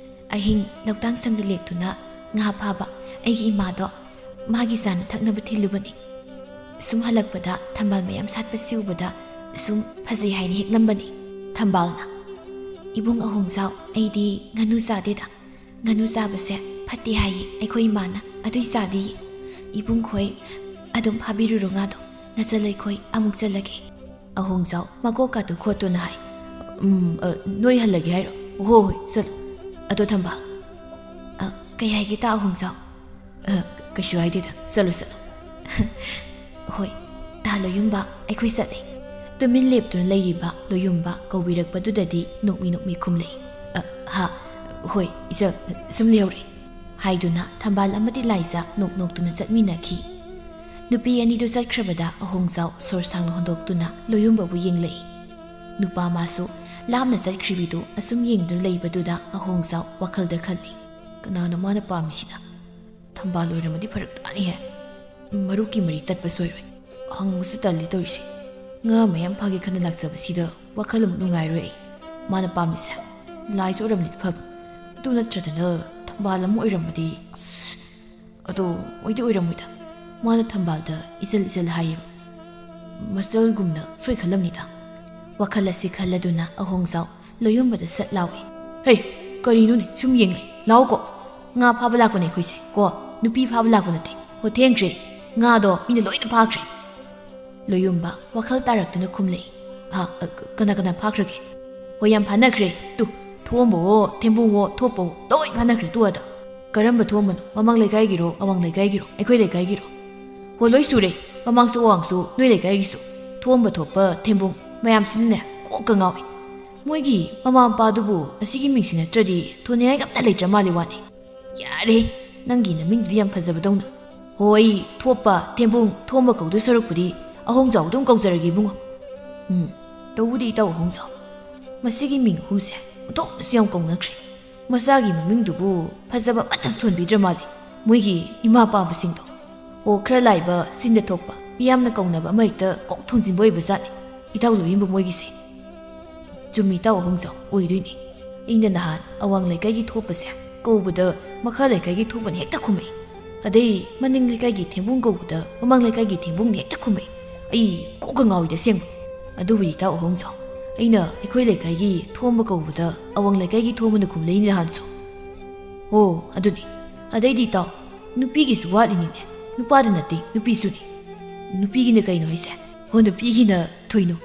ꯑꯍꯤꯡ ꯂꯧꯇꯥꯡ ꯁꯪꯗ ꯂꯦꯛꯇꯨꯅ ꯉꯥ ꯐꯥꯕ ꯑꯩꯒꯤ ꯏꯃꯥꯗꯣ ꯃꯥꯒꯤ ꯆꯥꯅ ꯊꯛꯅꯕ ꯊꯤꯜꯂꯨꯕꯅꯤ꯫ ꯁꯨꯝ ꯍꯜꯂꯛꯄꯗ ꯊꯝꯕꯥꯜ ꯃꯌꯥꯝ ꯁꯥꯠꯄꯁꯤ ꯎꯕꯗ ꯁꯨꯝ ꯐꯖꯩ ꯍꯥꯏꯅ ꯍꯦꯛꯂꯝꯕꯅꯤ"꯫ ꯊꯝꯕꯥꯜꯅ, "ꯏꯕꯨꯡ ꯑꯍꯣꯡꯖꯥꯎ, ꯑꯩꯗꯤ ꯉꯥꯅꯨ ꯆꯥꯗꯦꯗ꯫ ꯉꯥꯅꯨ ꯆꯥꯕꯁꯦ ꯐꯠꯇꯦ ꯍꯥꯏꯌꯦ ꯑꯩꯈꯣꯏ ꯏꯃꯥꯅ, ꯑꯗꯨꯏ ꯆꯥꯗꯤꯌꯦ꯫ ꯏꯕꯨꯡꯈꯣꯏ ꯑꯗꯨꯝ ꯐꯥꯕꯤꯔꯨꯔꯣ ꯉꯥꯗꯣ, ꯅꯆꯜ ꯑꯩꯈꯣꯏ ꯑꯃꯨꯛ ꯆꯠꯂꯒꯦ"꯫ ꯑꯍꯣꯡꯖꯥꯎ ꯃꯀꯣꯛꯀꯥꯗꯨ ꯈꯣꯠꯇꯨꯅ ꯍꯥꯏ꯫ "ꯎꯝ, ꯑ, ꯅꯣꯏ ꯍꯜꯂꯒꯦ ꯍꯥꯏꯔꯣ? ꯍꯣ ꯍꯣꯏ, ꯆꯠꯂꯣ꯫ ꯑꯗꯣ ꯊꯝꯕꯥꯜ"꯫ "ꯑ, ꯀꯩ ꯍꯥꯏꯒꯦ ꯇꯥ ꯑꯍꯣꯡꯖꯥꯎ?" "ꯑ, ꯀꯩꯁꯨ ꯍꯥꯏꯗꯦꯗ, ꯆꯠꯂꯣ, ꯆꯠꯂꯣ"꯫ "ꯍꯣꯏ, "ꯑꯥ, ꯂꯣꯌꯨꯝꯕ, ꯑꯩꯈꯣꯏ ꯆꯠꯂꯦ꯫" ꯇꯨꯃꯤꯟ ꯂꯦꯞꯇꯨꯅ ꯂꯩꯔꯤꯕ ꯂꯣꯌꯨꯝꯕ ꯀꯧꯕꯤꯔꯛꯄꯗꯨꯗꯗꯤ ꯅꯣꯛꯃꯤ ꯅꯣꯛꯃꯤ ꯈꯨꯝꯂꯛꯏ꯫ "ꯑ, ꯍꯥ, ꯍꯣꯏ, ꯏꯆꯜ, ꯁꯨꯝ ꯂꯩꯍꯧꯔꯦ" ꯍꯥꯏꯗꯨꯅ ꯊꯝꯕꯥꯜ ꯑꯃꯗꯤ ꯂꯥꯏꯖꯥ ꯅꯣꯛ ꯅꯣꯛꯇꯨꯅ ꯆꯠꯃꯤꯟꯅꯈꯤ꯫ ꯅꯨꯄꯤ ꯑꯅꯤꯗꯨ ꯆꯠꯈ꯭ꯔꯕꯗ ꯑꯍꯣꯡꯖꯥꯎ ꯁꯣꯔ ꯁꯥꯡꯅ ꯍꯣꯟꯗꯣꯛꯇꯨꯅ ꯂꯣꯌꯨꯝꯕꯕꯨ ꯌꯦꯡꯂꯛꯏ꯫ ꯅꯨꯄꯥ ꯃꯥꯁꯨ ꯂꯥꯞꯅ ꯆꯠꯈ꯭ꯔꯤꯕꯤꯗꯨ ꯑꯁꯨꯝ ꯌꯦꯡꯗꯨꯅ ꯂꯩꯕꯗꯨꯗ ꯑꯍꯣꯡꯖꯥꯎ ꯋꯥꯈꯜꯗ ꯈꯜꯂꯤ, "ꯀꯅꯥꯅꯣ ꯃꯥꯅ ꯄꯥꯝꯃꯤꯁꯤꯅ? ꯊꯝꯕꯥꯜ ꯑꯣꯏꯔꯝꯃꯗꯤ ꯐꯔꯛ ꯇꯥꯅꯤꯍꯦ꯫ ꯃꯔꯨꯞꯀꯤ ꯃꯔꯤ ꯇꯠꯄ ꯁꯣꯏꯔꯣꯏ꯫ ꯍꯪꯕꯁꯨ ꯇꯜꯂꯤ ꯇꯧꯔꯤꯁꯦ꯫ ꯉꯥ ꯃꯌꯥꯝ ꯐꯥꯒꯦ ꯈꯟꯅ ꯂꯥꯛꯆꯕꯁꯤꯗ ꯋꯥꯈꯜ ꯑꯃꯨꯛ ꯅꯨꯡꯉꯥꯏꯔꯣꯏ ꯑꯩ꯫ ꯃꯥꯅ ꯄꯥꯝꯃꯤꯁꯦ ꯂꯥꯏꯁꯨ ꯑꯣꯏꯔꯝꯂꯗꯤ ꯐꯕ꯫ ꯑꯗꯨ ꯅꯠꯇ꯭ꯔꯗꯅ ꯊꯝꯕꯥꯜ ꯑꯃ ꯑꯣꯏꯔꯝꯃꯗꯤ, ꯑꯁ, ꯑꯗꯣ ꯑꯣꯏꯗꯤ ꯑꯣꯏꯔꯝꯃꯣꯏꯗ꯫ ꯃꯥꯅ ꯊꯝꯕꯥꯜꯗ ꯏꯆꯜ ꯏꯆꯜ ꯍꯥꯏꯌꯦꯕ꯫ ꯃꯆꯜꯒꯨꯝꯅ ꯁꯣꯏ ꯈꯜꯂꯝꯅꯤꯗ꯫" ꯋꯥꯈꯜ ꯑꯁꯤ ꯈꯜꯂꯗꯨꯅ ꯑꯍꯣꯡꯖꯥꯎ ꯂꯣꯌꯨꯝꯕꯗ ꯁꯠ ꯂꯥꯎꯏ꯫ "ꯍꯦ, ꯀꯔꯤꯅꯣꯅꯦ? ꯁꯨꯝ ꯌꯦꯡ ꯂꯩ꯫ ꯂꯥꯛꯑꯣꯀꯣ꯫ ꯉꯥ ꯐꯥꯕ ꯂꯥꯛꯄꯅꯦ ꯑꯩꯈꯣꯏꯁꯦ ꯀꯣ꯫ ꯅꯨꯄꯤ ꯐꯥꯕ ꯂꯥꯛꯄ ꯅꯠꯇꯦ꯫ ꯍꯣ, ꯊꯦꯡꯈ꯭ꯔꯦ꯫ ꯉꯥꯗꯣ ꯃꯤꯅ ꯂꯣꯏꯅ ꯐꯥꯈ꯭ꯔꯦ꯫" ꯂꯣꯌꯨꯝꯕ ꯋꯥꯈꯜ ꯇꯥꯔꯛꯇꯨꯅ ꯈꯨꯝꯂꯛꯏ꯫ "ꯍꯥ, ꯑ, ꯀ-, ꯀꯅꯥ ꯀꯅꯥ ꯐꯥꯈ꯭ꯔꯒꯦ?" "ꯍꯣꯏ, ꯌꯥꯝ ꯐꯥꯅꯈ꯭ꯔꯦ꯫ ꯇꯨ, ꯊꯣꯝꯕꯋꯣ, ꯊꯦꯝꯕꯨꯡꯋꯣ, ꯊꯣꯛꯄꯋꯣ, ꯂꯣꯏ ꯐꯥꯅꯈ꯭ꯔꯦ ꯇꯨ ꯑꯗ꯫" "ꯀꯔꯝꯕ ꯊꯣꯝꯕꯅꯣ? ꯃꯃꯥꯡ ꯂꯩꯀꯥꯏꯒꯤꯔꯣ, ꯑꯋꯥꯡ ꯂꯩꯀꯥꯏꯒꯤꯔꯣ, ꯑꯩꯈꯣꯏ ꯂꯩꯀꯥꯏꯒꯤꯔꯣ?" "ꯍꯣ, ꯂꯣꯏ ꯁꯨꯔꯦ꯫ ꯃꯃꯥꯡꯁꯨ ꯑꯋꯥꯡꯁꯨ, ꯅꯣꯏ ꯂꯩꯀꯥꯏꯒꯤꯁꯨ꯫ ꯊꯣꯝꯕ ꯊꯣꯛꯄ ꯊꯦꯝꯕꯨꯡ ꯃꯌꯥꯝꯁꯤꯅꯅꯦ ꯀꯣꯛꯀ ꯉꯥꯎꯏ꯫ ꯃꯣꯏꯒꯤ ꯃꯃꯥ ꯃꯄꯥꯗꯨꯕꯨ ꯑꯁꯤꯒꯤ ꯃꯤꯡꯁꯤ ꯅꯠꯇ꯭ꯔꯗꯤ ꯊꯣꯟꯅꯤꯡꯉꯥꯏꯒ ꯑꯝꯇ ꯂꯩꯇ꯭ꯔ ꯃꯥꯜꯂꯤ ꯋꯥꯅꯤ꯫" "ꯌꯥꯔꯦ, ꯅꯪꯒꯤ ꯅꯃꯤꯡꯗꯨꯗꯤ ꯌꯥꯝ ꯐꯖꯕꯗꯧꯅ꯫ ꯍꯣꯏ, ꯊꯣꯛꯄ, ꯊꯦꯝꯕꯨꯡ, ꯊꯣꯝꯕ ꯀꯧꯗꯣꯏ ꯁꯔꯨꯛꯄꯨꯗꯤ ꯑꯍꯣꯡꯖꯥꯎ ꯑꯗꯨꯝ ꯀꯧꯖꯔꯒꯦ, ꯏꯕꯨꯡꯉꯣ꯫" ꯎꯝ, ꯇꯧꯕꯨꯗꯤ ꯏꯇꯥꯎ ꯑꯍꯣꯡꯖꯥꯎ, ꯃꯁꯤꯒꯤ ꯃꯤꯡ ꯑꯍꯨꯝꯁꯦ ꯑꯣꯟꯊꯣꯛꯅꯁꯨ ꯌꯥꯝ ꯀꯧꯅꯈ꯭ꯔꯦ꯫ ꯃꯆꯥꯒꯤ ꯃꯃꯤꯡꯗꯨꯕꯨ ꯐꯖꯕ ꯑꯃꯠꯇꯁꯨ ꯊꯣꯟꯕꯤꯗ꯭ꯔ ꯃꯥꯜꯂꯤ, ꯃꯣꯏꯒꯤ ꯏꯃꯥ ꯄꯥꯕꯁꯤꯡꯗꯣ꯫ ꯑꯣ, ꯈꯔ ꯂꯥꯏꯕ, ꯆꯤꯟꯗ ꯊꯣꯛꯄ, ꯃꯤꯌꯥꯝꯅ ꯀꯧꯅꯕ ꯑꯃ ꯍꯦꯛꯇ ꯀꯣꯛ ꯊꯣꯟꯖꯤꯟꯕ ꯑꯣꯏꯕ ꯖꯥꯠꯅꯤ ꯏꯇꯥꯎ ꯂꯣꯏꯌꯤꯟꯕ ꯃꯣꯏꯒꯤꯁꯦ꯫ ꯆꯨꯝꯃꯤ ꯏꯇꯥꯎ ꯑꯍꯣꯡꯖꯥꯎ, ꯑꯣꯏꯗꯣꯏꯅꯤ꯫ ꯑꯩꯅ ꯅꯍꯥꯟ ꯑꯋꯥꯡ ꯂꯩꯀꯥꯏꯒꯤ ꯊꯣꯛꯄꯁꯦ ꯀꯧꯕꯗ ꯃꯈꯥ ꯂꯩꯀꯥꯏꯒꯤ ꯊꯣꯛꯄꯅ ꯍꯦꯛꯇ ꯈꯨꯝꯃꯛꯏ꯫ ꯑꯗꯩ ꯃꯅꯤꯡ ꯂꯩꯀꯥꯏꯒꯤ ꯊꯦꯝꯕꯨꯡ ꯀꯧꯕꯗ ꯃꯃꯥꯡ ꯂꯩꯀꯥꯏꯒꯤ ꯊꯦꯝꯕꯨꯡꯅ ꯍꯦꯛꯇ ꯈꯨꯝꯃꯛꯏ꯫ ꯑꯩ ꯀꯣꯛꯀ ꯉꯥꯎꯏꯗ ꯑꯁꯦꯡꯕ꯫ ꯑꯗꯨꯕꯨꯗꯤ ꯏꯇꯥꯎ ꯑꯍꯣꯡꯖꯥꯎ, ꯑꯩꯅ ꯑꯩꯈꯣꯏ ꯂꯩꯀꯥꯏꯒꯤ ꯊꯣꯝꯕ ꯀꯧꯕꯗ ꯑꯋꯥꯡ ꯂꯩꯀꯥꯏꯒꯤ ꯊꯣꯝꯕꯅ ꯈꯨꯝꯂꯛꯏꯅꯤ ꯅꯍꯥꯟꯁꯨ꯫ ꯍꯣ, ꯑꯗꯨꯅꯤ꯫ ꯑꯗꯩꯗꯤ ꯏꯇꯥꯎ, ꯅꯨꯄꯤꯒꯤꯁꯨ ꯋꯥꯠꯂꯤꯅꯤꯅꯦ꯫ ꯅꯨꯄꯥꯗ ꯅꯠꯇꯦ, ꯅꯨꯄꯤꯁꯨꯅꯤ꯫ ꯅꯨꯄꯤꯒꯤꯅ ꯀꯩꯅꯣ ꯍꯥꯏꯁꯦ? ꯍꯣ, ꯅꯨꯄꯤꯒꯤꯅ ꯊꯣꯏꯅꯨ꯫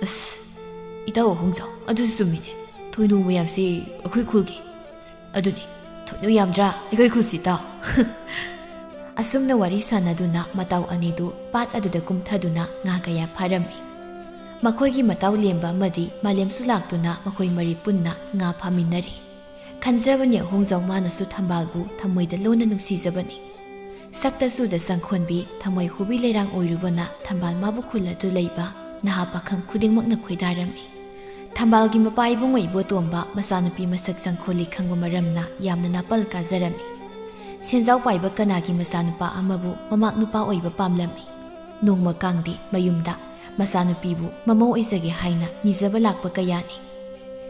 ꯑꯁ, ꯏꯇꯥꯎ ꯑꯍꯣꯡꯖꯥꯎ, ꯑꯗꯨꯁꯨ ꯆꯨꯝꯃꯤꯅꯦ꯫ ꯊꯣꯏꯅꯨ ꯃꯌꯥꯝꯁꯦ ꯑꯩꯈꯣꯏ ꯈꯨꯜꯒꯤ꯫ ꯑꯗꯨꯅꯤ, ꯊꯣꯏꯅꯨ ꯌꯥꯝꯗ꯭ꯔꯥ ꯑꯩꯈꯣꯏ ꯈꯨꯜꯁꯤ ꯏꯇꯥꯎ? ꯑꯁꯨꯝꯅ ꯋꯥꯔꯤ ꯁꯥꯟꯅꯗꯨꯅ ꯃꯇꯥꯎ ꯑꯅꯤꯗꯨ ꯄꯥꯠ ꯑꯗꯨꯗ ꯀꯨꯝꯊꯗꯨꯅ ꯉꯥ ꯀꯌꯥ ꯐꯥꯔꯝꯃꯤ꯫ ꯃꯈꯣꯏꯒꯤ ꯃꯇꯥꯎ ꯂꯦꯝꯕ ꯑꯃꯗꯤ ꯃꯥꯂꯦꯝꯁꯨ ꯂꯥꯛꯇꯨꯅ ꯃꯈꯣꯏ ꯃꯔꯤ ꯄꯨꯟꯅ ꯉꯥ ꯐꯥꯃꯤꯟꯅꯔꯤ꯫ ꯈꯟꯖꯕꯅꯤ ꯑꯍꯣꯡꯖꯥꯎ ꯃꯥꯅꯁꯨ ꯊꯝꯕꯥꯜꯕꯨ ꯊꯃꯣꯏꯗ ꯂꯣꯟꯅ ꯅꯨꯡꯁꯤꯖꯕꯅꯤ꯫ ꯁꯛꯇ ꯆꯨꯗ ꯆꯪꯈꯣꯟꯕꯤ ꯊꯃꯣꯏ ꯍꯨꯕꯤ ꯂꯩꯔꯥꯡ ꯑꯣꯏꯔꯨꯕꯅ ꯊꯝꯕꯥꯜ ꯃꯥꯕꯨ ꯈꯨꯜꯂꯗꯨ ꯂꯩꯕ ꯅꯍꯥ ꯄꯥꯈꯪ ꯈꯨꯗꯤꯡꯃꯛꯅ ꯈꯣꯏꯗꯥꯔꯝꯃꯤ꯫ ꯊꯝꯕꯥꯜꯒꯤ ꯃꯄꯥ ꯏꯕꯨꯡꯉꯣ ꯏꯕꯣꯇꯣꯝꯕ ꯃꯆꯥꯅꯨꯄꯤ ꯃꯁꯛ ꯆꯪꯈꯣꯜꯂꯤ ꯈꯪꯕ ꯃꯔꯝꯅ ꯌꯥꯝꯅ ꯅꯥꯄꯜ ꯀꯥꯖꯔꯝꯃꯤ꯫ ꯁꯦꯟꯖꯥꯎ ꯄꯥꯏꯕ ꯀꯅꯥꯒꯤ ꯃꯆꯥꯅꯨꯄꯥ ꯑꯃꯕꯨ ꯃꯃꯥꯛ ꯅꯨꯄꯥ ꯑꯣꯏꯕ ꯄꯥꯝꯂꯝꯃꯤ꯫ ꯅꯣꯡꯃ ꯀꯥꯡꯗꯤ ꯃꯌꯨꯝꯗ ꯃꯆꯥꯅꯨꯄꯤꯕꯨ ꯃꯃꯧ ꯑꯣꯏꯖꯒꯦ ꯍꯥꯏꯅ ꯅꯤꯖꯕ ꯂꯥꯛꯄ ꯀꯌꯥꯅꯤ꯫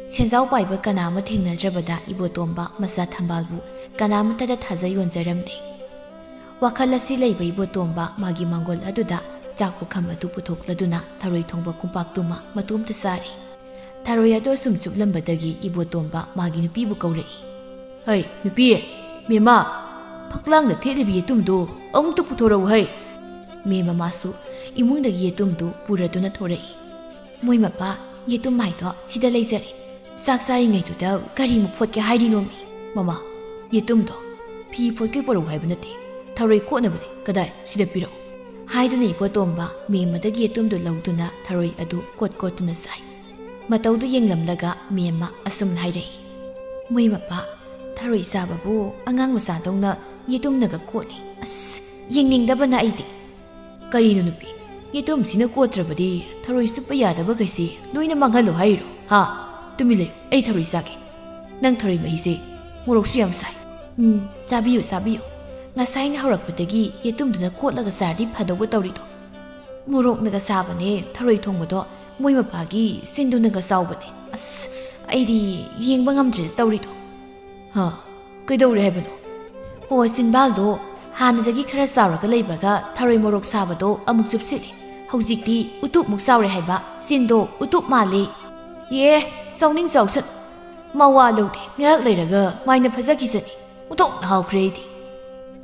ꯁꯦꯟꯖꯥꯎ ꯄꯥꯏꯕ ꯀꯅꯥ ꯑꯃ ꯊꯦꯡꯅꯗ꯭ꯔꯕꯗ ꯏꯕꯣꯇꯣꯝꯕ ꯃꯆꯥ ꯊꯝꯕꯥꯜꯕꯨ ꯀꯅꯥ ꯑꯃꯠꯇꯗ ꯊꯥꯖ ꯌꯣꯟꯖꯔꯝꯗꯦ꯫ ꯋꯥꯈꯜ ꯑꯁꯤ ꯂꯩꯕ ꯏꯕꯣꯇꯣꯝꯕ ꯃꯥꯒꯤ ꯃꯥꯡꯒꯣꯜ ꯑꯗꯨꯗ ꯆꯥꯛ ꯄꯨꯈꯝ ꯑꯗꯨ ꯄꯨꯊꯣꯛꯂꯗꯨꯅ ꯊꯔꯣꯏ ꯊꯣꯡꯕ ꯀꯣꯝꯄꯥꯛꯇꯨꯃ ꯃꯇꯣꯝꯇ ꯆꯥꯔꯤ꯫ ꯊꯔꯣꯏ ꯑꯗꯨ ꯑꯁꯨꯝ ꯆꯨꯞꯂꯝꯕꯗꯒꯤ ꯏꯕꯣꯇꯣꯝꯕ ꯃꯥꯒꯤ ꯅꯨꯄꯤꯕꯨ ꯀꯧꯔꯛꯏ꯫ "ꯍꯩ, ꯅꯨꯄꯤ! ꯃꯦꯝꯃ, ꯐꯛꯂꯥꯡꯗ ꯊꯦꯠꯂꯤꯕ ꯌꯦꯇꯨꯝꯗꯨ ꯑꯃꯨꯛꯇ ꯄꯨꯊꯣꯔꯛꯎ ꯍꯩ!" ꯃꯦꯝꯃ ꯃꯥꯁꯨ ꯏꯃꯨꯡꯗꯒꯤ ꯌꯦꯇꯨꯝꯗꯨ ꯄꯨꯔꯗꯨꯅ ꯊꯣꯔꯛꯏ꯫ "ꯃꯣꯏ ꯃꯄꯥ, ꯌꯦꯇꯨꯝ ꯍꯥꯏꯗꯣ ꯁꯤꯗ ꯂꯩꯖꯔꯦ꯫ ꯆꯥꯛ ꯆꯥꯔꯤꯉꯩꯗꯨꯗ ꯀꯔꯤ ꯃꯐꯣꯠꯀꯦ ꯍꯥꯏꯔꯤꯅꯣꯃꯤ?" "ꯃꯃꯥ, ꯌꯦꯇꯨꯝꯗꯣ ꯐꯤ ꯐꯣꯠꯀꯦ ꯄꯣꯔꯛꯎ ꯍꯥꯏꯕ ꯅꯠꯇꯦ, ꯊꯔꯣꯏ ꯀꯣꯠꯅꯕꯅꯦ꯫ ꯀꯗꯥꯏ? ꯁꯤꯗ ꯄꯤꯔꯛꯎ!" ꯍꯥꯏꯗꯨꯅ ꯏꯕꯣꯇꯣꯝꯕ ꯃꯦꯝꯃꯗꯒꯤ ꯌꯦꯇꯨꯝꯗꯨ ꯂꯧꯗꯨꯅ ꯊꯔꯣꯏ ꯑꯗꯨ ꯀꯣꯠ ꯀꯣꯠꯇꯨꯅ ꯆꯥꯏ꯫ ꯃꯇꯧꯗꯨ ꯌꯦꯡꯂꯝꯂꯒ ꯃꯦꯝꯃ ꯑꯁꯨꯝꯅ ꯍꯥꯏꯔꯛꯏ, "ꯃꯣꯏ ꯃꯄꯥ, ꯊꯔꯣꯏ ꯆꯥꯕꯕꯨ ꯑꯉꯥꯡ ꯃꯆꯥꯗꯧꯅ ꯌꯦꯇꯨꯝꯅꯒ ꯀꯣꯠꯂꯤ꯫ ꯑꯁ, ꯌꯦꯡꯅꯤꯡꯗꯕꯅ ꯑꯩꯗꯤ!" "ꯀꯔꯤꯅꯣ ꯅꯨꯄꯤ, ꯌꯦꯇꯨꯝꯁꯤꯅ ꯀꯣꯠꯇ꯭ꯔꯕꯗꯤ ꯊꯔꯣꯏ ꯆꯨꯞꯄ ꯌꯥꯗꯕꯈꯩꯁꯦ ꯂꯣꯏꯅ ꯃꯥꯡꯍꯜꯂꯣ ꯍꯥꯏꯔꯤꯔꯣ? ꯍꯥ? ꯇꯨꯃꯤꯟ ꯂꯩꯌꯨ, ꯑꯩ ꯊꯔꯣꯏ ꯆꯥꯒꯦ꯫ ꯅꯪ ꯊꯔꯣꯏ ꯃꯍꯤꯁꯦ ꯃꯣꯔꯣꯛꯁꯨ ꯌꯥꯝ ꯁꯥꯏ꯫ ꯎꯝ, ꯆꯥꯕꯤꯌꯨ, ꯆꯥꯕꯤꯌꯨ꯫ ꯉꯁꯥꯏꯅ ꯍꯧꯔꯛꯄꯗꯒꯤ ꯌꯦꯇꯨꯝꯗꯨꯅ ꯀꯣꯠꯂꯒ ꯆꯥꯔꯗꯤ ꯐꯗꯧꯕ ꯇꯧꯔꯤꯗꯣ꯫ ꯃꯣꯔꯣꯛꯅꯒ ꯁꯥꯕꯅꯦ ꯊꯔꯣꯏ ꯊꯣꯡꯕꯗꯣ, ꯃꯣꯏ ꯃꯄꯥꯒꯤ ꯆꯤꯟꯗꯨꯅꯒ ꯆꯥꯎꯕꯅꯦ꯫ ꯑꯁ, ꯑꯩꯗꯤ ꯌꯦꯡꯕ ꯉꯝꯗ꯭ꯔꯦꯗ ꯇꯧꯔꯤꯗꯣ꯫" "ꯍꯥ? ꯀꯩꯗꯧꯔꯦ ꯍꯥꯏꯕꯅꯣ?" "ꯑꯣ, ꯆꯤꯟꯕꯥꯜꯗꯣ ꯍꯥꯟꯅꯗꯒꯤ ꯈꯔ ꯆꯥꯎꯔꯒ ꯂꯩꯕꯒ ꯊꯔꯣꯏ ꯃꯣꯔꯣꯛ ꯁꯥꯕꯗꯣ ꯑꯃꯨꯛ ꯆꯨꯞꯁꯤꯜꯂꯦ꯫ ꯍꯧꯖꯤꯛꯇꯤ ꯎꯇꯨꯞꯃꯨꯛ ꯆꯥꯎꯔꯦ ꯍꯥꯏꯕ, ꯆꯤꯟꯗꯣ ꯎꯇꯨꯞ ꯃꯥꯜꯂꯦ꯫" "ꯑꯦ, ꯆꯥꯎꯅꯤꯡ ꯆꯥꯎꯁꯅꯨ, ꯃꯋꯥ ꯂꯧꯗꯦ꯫ ꯉꯥꯏꯍꯥꯛ ꯂꯩꯔꯒ ꯃꯥꯏꯅ ꯐꯖꯈꯤꯁꯅꯤ꯫ ꯑꯣꯟꯊꯣꯛꯅ ꯍꯥꯎꯈ꯭ꯔꯦ ꯑꯩꯗꯤ꯫"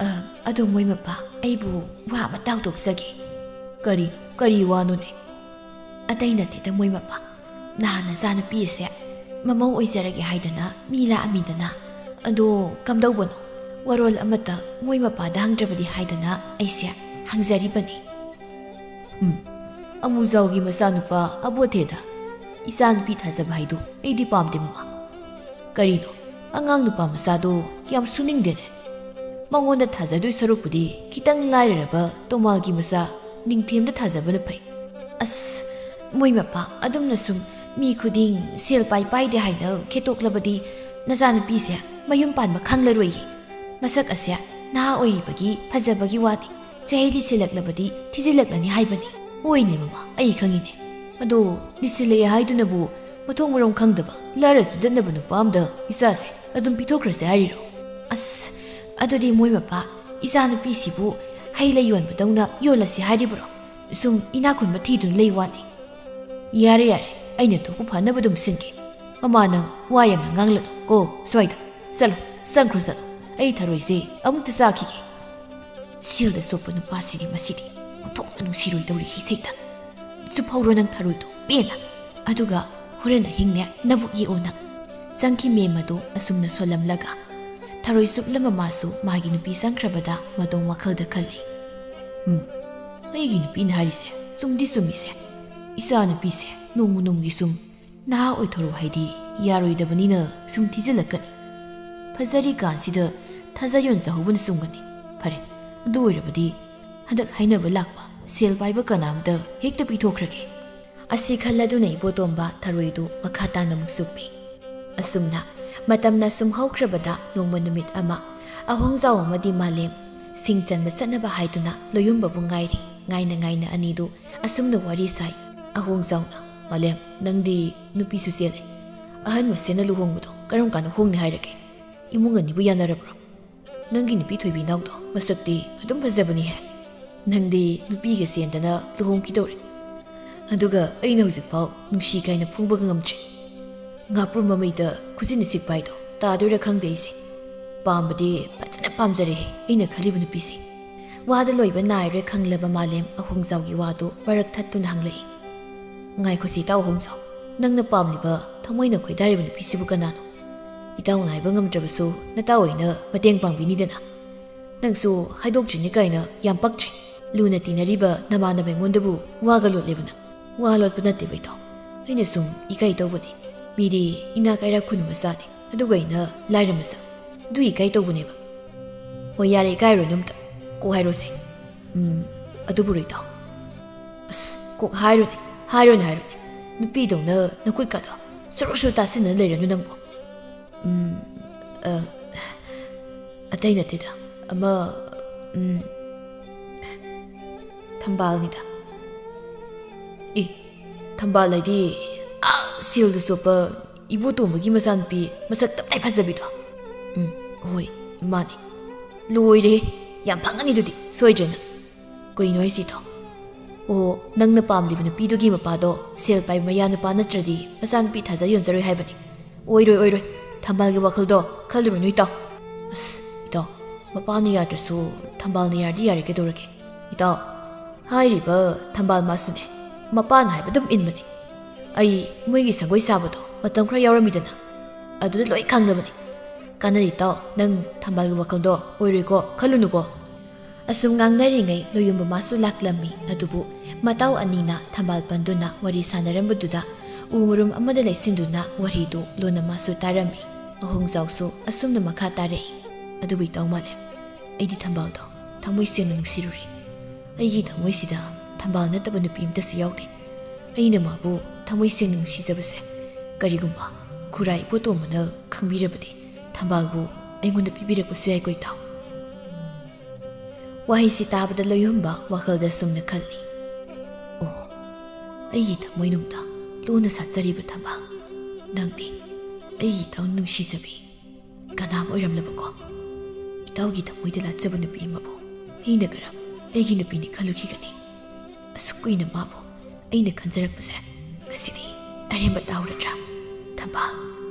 "ꯑ, ꯑꯗꯣ ꯃꯣꯏ ꯃꯄꯥ, ꯑꯩꯕꯨ ꯋꯥ ꯑꯃꯇ ꯍꯧꯗꯣꯛꯆꯒꯦ꯫" "ꯀꯔꯤ, ꯀꯔꯤ ꯋꯥꯅꯣꯅꯦ?" "ꯑꯇꯩ ꯅꯠꯇꯦꯗ ꯃꯣꯏ ꯃꯄꯥ, ꯅꯍꯥꯟ ꯅꯆꯥꯅꯨꯄꯤ ꯑꯁꯦ ꯃꯃꯧ ꯑꯣꯏꯖꯔꯒꯦ ꯍꯥꯏꯗꯅ ꯃꯤ ꯂꯥꯛꯑꯝꯃꯤꯗꯅ, ꯑꯗꯣ ꯀꯝꯗꯧꯕꯅꯣ? ꯋꯥꯔꯣꯜ ꯑꯃꯠꯇ ꯃꯣꯏ ꯃꯄꯥꯗ ꯍꯪꯗ꯭ꯔꯕꯗꯤ ꯍꯥꯏꯗꯅ ꯑꯩꯁꯦ ꯍꯪꯖꯔꯤꯕꯅꯤ꯫ ꯎꯝ, ꯑꯃꯨꯖꯥꯎꯒꯤ ꯃꯆꯥꯅꯨꯄꯥ ꯑꯕꯣꯊꯦꯗ ꯏꯆꯥꯅꯨꯄꯤ ꯊꯥꯖꯕ ꯍꯥꯏꯗꯨ ꯑꯩꯗꯤ ꯄꯥꯝꯗꯦ, ꯃꯃꯥ꯫ ꯀꯔꯤꯅꯣ, ꯑꯉꯥꯡ ꯅꯨꯄꯥ ꯃꯆꯥꯗꯣ ꯌꯥꯝ ꯁꯨꯅꯤꯡꯗꯦꯅꯦ꯫ ꯃꯉꯣꯟꯗ ꯊꯥꯖꯗꯣꯏ ꯁꯔꯨꯛꯄꯨꯗꯤ ꯈꯤꯇꯪ ꯂꯥꯏꯔꯔꯕ ꯇꯣꯃꯥꯜꯒꯤ ꯃꯆꯥ ꯅꯤꯡꯊꯦꯝꯗ ꯊꯥꯖꯕꯅ ꯐꯩ꯫ ꯑꯁ, ꯃꯣꯏ ꯃꯄꯥ ꯑꯗꯨꯝꯅ ꯁꯨꯝ ꯃꯤ ꯈꯨꯗꯤꯡ ꯁꯦꯜ ꯄꯥꯏ ꯄꯥꯏꯗꯦ ꯍꯥꯏꯅ ꯈꯦꯇꯣꯛꯂꯕꯗꯤ ꯅꯆꯥꯅꯨꯄꯤꯁꯦ ꯃꯌꯨꯝ ꯄꯥꯟꯕ ꯈꯪꯂꯔꯣꯏꯌꯦ꯫ ꯃꯁꯛ ꯑꯁꯦ ꯅꯍꯥ ꯑꯣꯏꯔꯤꯕꯒꯤ ꯐꯖꯕꯒꯤ ꯋꯥꯅꯤ, ꯆꯍꯤ ꯂꯤꯁꯤꯜꯂꯛꯂꯕꯗꯤ ꯊꯤꯖꯤꯜꯂꯛꯂꯅꯤ ꯍꯥꯏꯕꯅꯤ꯫ ꯍꯣꯏꯅꯦ ꯃꯃꯥ, ꯑꯩ ꯈꯪꯉꯤꯅꯦ꯫ ꯑꯗꯣ ꯂꯤꯁꯤꯜꯂꯛꯑꯦ ꯍꯥꯏꯗꯨꯅꯕꯨ ꯃꯊꯣꯡ ꯃꯔꯝ ꯈꯪꯗꯕ ꯂꯥꯏꯔ ꯆꯨꯗꯠꯅꯕ ꯅꯨꯄꯥ ꯑꯝꯗ ꯏꯆꯥꯁꯦ ꯑꯗꯨꯝ ꯄꯤꯊꯣꯛꯈ꯭ꯔꯁꯦ ꯍꯥꯏꯔꯤꯔꯣ? ꯑꯁ, ꯑꯗꯨꯗꯤ ꯃꯣꯏ ꯃꯄꯥ ꯏꯆꯥꯅꯨꯄꯤꯁꯤꯕꯨ ꯍꯩ ꯂꯩ ꯌꯣꯟꯕꯗꯧꯅ ꯌꯣꯜꯂꯁꯤ ꯍꯥꯏꯔꯤꯕ꯭ꯔꯣ? ꯁꯨꯝ ꯏꯅꯥꯛ ꯈꯨꯟꯕ ꯊꯤꯗꯨꯅ ꯂꯩ ꯋꯥꯅꯤ꯫ ꯌꯥꯔꯦ, ꯌꯥꯔꯦ, ꯑꯩꯅ ꯊꯣꯛꯄ ꯐꯅꯕ ꯑꯗꯨꯝ ꯁꯤꯟꯒꯦ꯫ ꯃꯃꯥ, ꯅꯪ ꯋꯥ ꯌꯥꯝꯅ ꯉꯥꯡꯂꯅꯨ ꯀꯣ꯫ ꯁ꯭ꯋꯥꯏꯗ ꯆꯠꯂꯣ, ꯆꯪꯈ꯭ꯔꯣ ꯆꯠꯂꯣ꯫ ꯑꯩ ꯊꯔꯣꯏꯁꯦ ꯑꯃꯨꯛꯇ ꯆꯥꯈꯤꯒꯦ꯫ ꯁꯦꯜꯗ ꯆꯣꯞꯄ ꯅꯨꯄꯥꯁꯤꯗꯤ ꯃꯁꯤꯗꯤ ꯑꯣꯟꯊꯣꯛꯅ ꯅꯨꯡꯁꯤꯔꯣꯏꯗꯧꯔꯤ ꯁꯩꯇ꯫ ꯆꯨꯞꯍꯧꯔꯣ ꯅꯪ ꯊꯔꯣꯏꯗꯣ ꯄꯦꯟꯅ꯫ ꯑꯗꯨꯒ ꯍꯣꯔꯦꯟ ꯑꯍꯤꯡꯅꯦ ꯅꯕꯨꯛ ꯌꯦꯛꯑꯣ ꯅꯪ꯫ ꯆꯪꯈꯤ ꯃꯦꯝ ꯑꯗꯨ ꯑꯁꯨꯝꯅ ꯁꯣꯜꯂꯝꯂꯒ ꯊꯔꯣꯏ ꯆꯨꯞꯂꯝꯕ ꯃꯥꯁꯨ ꯃꯥꯒꯤ ꯅꯨꯄꯤ ꯆꯪꯈ꯭ꯔꯕꯗ ꯃꯇꯣꯡ ꯋꯥꯈꯜꯗ ꯈꯜꯂꯤ꯫ ꯎꯝ, ꯑꯩꯒꯤ ꯅꯨꯄꯤꯅ ꯍꯥꯏꯔꯤꯁꯦ ꯆꯨꯝꯗꯤ ꯆꯨꯝꯃꯤꯁꯦ꯫ ꯏꯆꯥ ꯅꯨꯄꯤꯁꯦ ꯅꯣꯡꯃ ꯅꯣꯡꯃꯒꯤ ꯁꯨꯝ ꯅꯍꯥ ꯑꯣꯏꯊꯣꯔꯛꯎ ꯍꯥꯏꯗꯤ ꯌꯥꯔꯣꯏꯗꯕꯅꯤꯅ ꯁꯨꯝ ꯊꯤꯖꯤꯜꯂꯛꯀꯅꯤ꯫ ꯐꯖꯔꯤꯀꯥꯟꯁꯤꯗ ꯊꯥꯖ ꯌꯣꯟꯖꯍꯧꯕꯅ ꯆꯨꯝꯒꯅꯤ꯫ ꯐꯔꯦ, ꯑꯗꯨ ꯑꯣꯏꯔꯕꯗꯤ ꯍꯟꯗꯛ ꯍꯥꯏꯅꯕ ꯂꯥꯛꯄ ꯁꯦꯜ ꯄꯥꯏꯕ ꯀꯅꯥꯝꯇ ꯍꯦꯛꯇ ꯄꯤꯊꯣꯛꯈ꯭ꯔꯒꯦ꯫ ꯑꯁꯤ ꯈꯜꯂꯗꯨꯅ ꯏꯕꯣꯇꯣꯝꯕ ꯊꯔꯣꯏꯗꯨ ꯃꯈꯥ ꯇꯥꯅ ꯑꯃꯨꯛ ꯆꯨꯞꯄꯤ꯫ ꯑꯁꯨꯝꯅ ꯃꯇꯝꯅ ꯁꯨꯝ ꯍꯧꯈ꯭ꯔꯕꯗ ꯅꯣꯡꯃ ꯅꯨꯃꯤꯠ ꯑꯃ ꯑꯍꯣꯡꯖꯥꯎ ꯑꯃꯗꯤ ꯃꯥꯂꯦꯝ ꯁꯤꯡ ꯆꯟꯕ ꯆꯠꯅꯕ ꯍꯥꯏꯗꯨꯅ ꯂꯣꯌꯨꯝꯕꯕꯨ ꯉꯥꯏꯔꯤ꯫ ꯉꯥꯏꯅ ꯉꯥꯏꯅ ꯑꯅꯤꯗꯨ ꯑꯁꯨꯝꯅ ꯋꯥꯔꯤ ꯁꯥꯏ꯫ ꯑꯍꯣꯡꯖꯥꯎꯅ, "ꯃꯥꯂꯦꯝ, ꯅꯪꯗꯤ ꯅꯨꯄꯤꯁꯨ ꯆꯦꯜꯂꯦ꯫ ꯑꯍꯟ ꯃꯁꯦꯟꯅ ꯂꯨꯍꯣꯡꯕꯗꯣ ꯀꯔꯝ ꯀꯥꯟꯗ ꯍꯣꯡꯅꯤ ꯍꯥꯏꯔꯒꯦ? ꯏꯃꯨꯡ ꯑꯅꯤꯕꯨ ꯌꯥꯅꯔꯕ꯭ꯔꯣ? ꯅꯪꯒꯤ ꯅꯨꯄꯤ ꯊꯣꯏꯕꯤ ꯅꯥꯎꯗꯣ ꯃꯁꯛꯇꯤ ꯑꯗꯨꯝ ꯐꯖꯕꯅꯤꯍꯦ꯫ ꯅꯪꯗꯤ ꯅꯨꯄꯤꯒ ꯆꯦꯟꯗꯅ ꯂꯨꯍꯣꯡꯈꯤꯗꯧꯔꯦ꯫ ꯑꯗꯨꯒ ꯑꯩꯅ ꯍꯧꯖꯤꯛꯐꯥꯎ ꯅꯨꯡꯁꯤ ꯀꯥꯏꯅ ꯐꯣꯡꯕꯒ ꯉꯝꯗ꯭ꯔꯤ꯫ ꯉꯥꯄ꯭ꯔꯨꯝ ꯃꯃꯩꯗ ꯈꯨꯖꯤꯟꯅ ꯁꯤꯛꯄ ꯍꯥꯏꯗꯣ ꯇꯥꯗꯣꯏꯔꯥ ꯈꯪꯗꯦ ꯑꯩꯁꯦ꯫ ꯄꯥꯝꯕꯗꯤ ꯐꯖꯅ ꯄꯥꯝꯖꯔꯦꯍꯦ ꯑꯩꯅ ꯈꯜꯂꯤꯕ ꯅꯨꯄꯤꯁꯦ꯫" ꯋꯥꯗ ꯂꯣꯏꯕ ꯅꯥꯏꯔꯣꯏ ꯈꯪꯂꯕ ꯃꯥꯂꯦꯝ ꯑꯍꯣꯡꯖꯥꯎꯒꯤ ꯋꯥꯗꯨ ꯃꯔꯛ ꯊꯠꯇꯨꯅ ꯍꯪꯂꯛꯏ꯫ "ꯉꯥꯏꯈꯣꯁꯤ ꯏꯇꯥꯎ ꯑꯍꯣꯡꯖꯥꯎ, ꯅꯪꯅ ꯄꯥꯝꯂꯤꯕ ꯊꯃꯣꯏꯅ ꯈꯣꯏꯗꯥꯔꯤꯕ ꯅꯨꯄꯤꯁꯤꯕꯨ ꯀꯅꯥꯅꯣ?" ꯏꯇꯥꯎꯅ ꯍꯥꯏꯕ ꯉꯝꯗ꯭ꯔꯕꯁꯨ ꯅꯇꯥꯎ ꯑꯩꯅ ꯃꯇꯦꯡ ꯄꯥꯡꯕꯤꯅꯤꯗꯅ꯫ ꯅꯪꯁꯨ ꯍꯥꯏꯗꯣꯛꯇ꯭ꯔꯤꯅꯦ ꯀꯥꯏꯅ ꯌꯥꯝ ꯄꯛꯇ꯭ꯔꯦ꯫ ꯂꯨꯅ ꯇꯤꯟꯅꯔꯤꯕ ꯅꯃꯥꯟꯅꯕ ꯑꯩꯉꯣꯟꯗꯕꯨ ꯋꯥꯒ ꯂꯣꯠꯂꯦꯕ ꯅꯪ꯫ ꯋꯥ ꯂꯣꯠꯄ ꯅꯠꯇꯦꯕ ꯏꯇꯥꯎ꯫ ꯑꯩꯅ ꯁꯨꯝ ꯏꯀꯥꯏ ꯇꯧꯕꯅꯦ꯫ ꯃꯤꯗꯤ ꯏꯅꯥ ꯀꯩꯔꯥꯛ ꯈꯨꯟꯕ ꯃꯆꯥꯅꯦ, ꯑꯗꯨꯒ ꯑꯩꯅ ꯂꯥꯏꯔ ꯃꯆꯥ꯫ ꯑꯗꯨ ꯏꯀꯥꯏ ꯇꯧꯕꯅꯦꯕ꯫ ꯍꯣꯏ, ꯌꯥꯔꯦ, ꯏꯀꯥꯏꯔꯨꯅꯨ ꯑꯝꯇ꯫ ꯀꯣꯛ ꯍꯥꯏꯔꯣꯁꯦ꯫ ꯎꯝ, ꯑꯗꯨꯕꯨꯔꯣ ꯏꯇꯥꯎ? ꯑꯁ, ꯀꯣꯛ ꯍꯥꯏꯔꯨꯅꯦ, ꯍꯥꯏꯔꯨꯅꯦ, ꯍꯥꯏꯔꯨꯅꯦ꯫ ꯅꯨꯄꯤꯗꯧꯅ ꯅꯈꯨꯠꯀꯥꯗꯣ ꯁꯨꯔꯨ ꯁꯨꯔꯨ ꯇꯥꯁꯤꯟꯅ ꯂꯩꯔꯅꯨ ꯅꯪꯕꯨ꯫ ꯎꯝ, ꯑ, ꯑꯇꯩ ꯅꯠꯇꯦꯗ꯫ ꯑꯃ, ꯎꯝ, ꯊꯝꯕꯥꯜꯅꯤꯗ꯫ ꯑꯦ, ꯊꯝꯕꯥꯜ ꯍꯥꯏꯗꯤ, ꯑ, ꯁꯦꯜꯗ ꯆꯣꯞꯄ ꯏꯕꯣꯇꯣꯝꯕꯒꯤ ꯃꯆꯥꯅꯨꯄꯤ ꯃꯁꯛ ꯇꯞ ꯇꯥꯏ ꯐꯖꯕꯤꯗꯣ? ꯎꯝ, ꯍꯣꯏ, ꯃꯥꯅꯤ꯫ ꯂꯣꯏꯔꯦ, ꯌꯥꯝ ꯐꯪꯉꯅꯤ ꯑꯗꯨꯗꯤ, ꯁꯣꯏꯗ꯭ꯔꯦ ꯅꯪ꯫ ꯀꯩꯅꯣ ꯍꯥꯏꯁꯤꯗꯣ? ꯑꯣ, ꯅꯪꯅ ꯄꯥꯝꯂꯤꯕ ꯅꯨꯄꯤꯗꯨꯒꯤ ꯃꯄꯥꯗꯣ ꯁꯦꯜ ꯄꯥꯏꯕ ꯃꯌꯥ ꯅꯨꯄꯥ ꯅꯠꯇ꯭ꯔꯗꯤ ꯃꯆꯥꯅꯨꯄꯤ ꯊꯥꯖ ꯌꯣꯟꯖꯔꯣꯏ ꯍꯥꯏꯕꯅꯤ꯫ ꯑꯣꯏꯔꯣꯏ, ꯑꯣꯏꯔꯣꯏ, ꯊꯝꯕꯥꯜꯒꯤ ꯋꯥꯈꯜꯗꯣ ꯈꯜꯂꯨꯔꯅꯨ ꯏꯇꯥꯎ꯫ ꯑꯁ, ꯏꯇꯥꯎ, ꯃꯄꯥꯅ ꯌꯥꯗ꯭ꯔꯁꯨ ꯊꯝꯕꯥꯜꯅ ꯌꯥꯔꯗꯤ ꯌꯥꯔꯦ, ꯀꯩꯗꯧꯔꯒꯦ? ꯏꯇꯥꯎ, ꯍꯥꯏꯔꯤꯕ ꯊꯝꯕꯥꯜ ꯃꯥꯁꯨꯅꯦ, ꯃꯄꯥꯅ ꯍꯥꯏꯕ ꯑꯗꯨꯝ ꯏꯟꯕꯅꯦ꯫ ꯑꯩ ꯃꯣꯏꯒꯤ ꯁꯪꯒꯣꯏ ꯁꯥꯕꯗꯣ ꯃꯇꯝ ꯈꯔ ꯌꯥꯎꯔꯝꯃꯤꯗꯅ, ꯑꯗꯨꯗ ꯂꯣꯏ ꯈꯪꯂꯕꯅꯦ꯫ ꯀꯥꯟꯅꯗꯦ ꯏꯇꯥꯎ, ꯅꯪ ꯊꯝꯕꯥꯜꯒꯤ ꯋꯥꯈꯜꯗꯣ ꯑꯣꯏꯔꯣꯏꯀꯣ, ꯈꯜꯂꯨꯅꯨꯀꯣ꯫ ꯑꯁꯨꯝ ꯉꯥꯡꯅꯔꯤꯉꯩ ꯂꯣꯌꯨꯝꯕ ꯃꯥꯁꯨ ꯂꯥꯛꯂꯝꯃꯤ꯫ ꯑꯗꯨꯕꯨ ꯃꯇꯥꯎ ꯑꯅꯤꯅ ꯊꯝꯕꯥꯜ ꯄꯟꯗꯨꯅ ꯋꯥꯔꯤ ꯁꯥꯟꯅꯔꯝꯕꯗꯨꯗ ꯎ ꯃꯔꯨꯝ ꯑꯃꯗ ꯂꯩꯁꯤꯟꯗꯨꯅ ꯋꯥꯔꯤꯗꯨ ꯂꯣꯟꯅ ꯃꯥꯁꯨ ꯇꯥꯔꯝꯃꯤ꯫ ꯑꯍꯣꯡꯖꯥꯎꯁꯨ ꯑꯁꯨꯝꯅ ꯃꯈꯥ ꯇꯥꯔꯛꯏ꯫ ꯑꯗꯨꯕꯨ ꯏꯇꯥꯎ ꯃꯥꯂꯦꯝ, ꯑꯩꯗꯤ ꯊꯝꯕꯥꯜꯗꯣ ꯊꯃꯣꯏ ꯁꯦꯡꯅ ꯅꯨꯡꯁꯤꯔꯨꯔꯦ꯫ ꯑꯩꯒꯤ ꯊꯃꯣꯏꯁꯤꯗ ꯊꯝꯕꯥꯜ ꯅꯠꯇꯕ ꯅꯨꯄꯤ ꯑꯃꯇꯁꯨ ꯌꯥꯎꯗꯦ꯫ ꯑꯩꯅ ꯃꯥꯕꯨ ꯊꯃꯣꯏ ꯁꯦꯡꯅ ꯅꯨꯡꯁꯤꯖꯕꯁꯦ ꯀꯔꯤꯒꯨꯝꯕ ꯈꯨꯔꯥꯏ ꯏꯕꯣꯇꯣꯝꯕꯅ ꯈꯪꯕꯤꯔꯕꯗꯤ ꯊꯝꯕꯥꯜꯕꯨ ꯑꯩꯉꯣꯟꯗ ꯄꯤꯕꯤꯔꯛꯄꯁꯨ ꯌꯥꯏꯀꯣ ꯏꯇꯥꯎ꯫ ꯋꯥꯍꯩꯁꯤ ꯇꯥꯕꯗ ꯂꯣꯌꯨꯝꯕ ꯋꯥꯈꯜꯗ ꯁꯨꯝꯅ ꯈꯜꯂꯤ, "ꯑꯣ, ꯑꯩꯒꯤ ꯊꯃꯣꯏꯅꯨꯡꯗ ꯂꯨꯅ ꯁꯥꯠꯆꯔꯤꯕ ꯊꯝꯕꯥꯜ, ꯅꯪꯗꯤ ꯑꯩꯒꯤ ꯏꯇꯥꯎ ꯅꯨꯡꯁꯤꯖꯕꯤ ꯀꯅꯥ ꯑꯃ ꯑꯣꯏꯔꯝꯂꯕꯀꯣ? ꯏꯇꯥꯎꯒꯤ ꯊꯃꯣꯏꯗ ꯂꯥꯠꯆꯕ ꯅꯨꯄꯤ ꯑꯃꯕꯨ ꯑꯩꯅ ꯀꯔꯝ ꯑꯩꯒꯤ ꯅꯨꯄꯤꯅꯤ ꯈꯜꯂꯨꯈꯤꯒꯅꯤ? ꯑꯁꯨꯛ ꯀꯨꯏꯅ ꯃꯥꯕꯨ ꯑꯩꯅ ꯈꯟꯖꯔꯛꯄꯁꯦ ꯉꯁꯤꯗꯤ ꯑꯔꯦꯝꯕ ꯇꯥꯍꯧꯔꯗ꯭ꯔꯥ? ꯊꯝꯕꯥꯜ,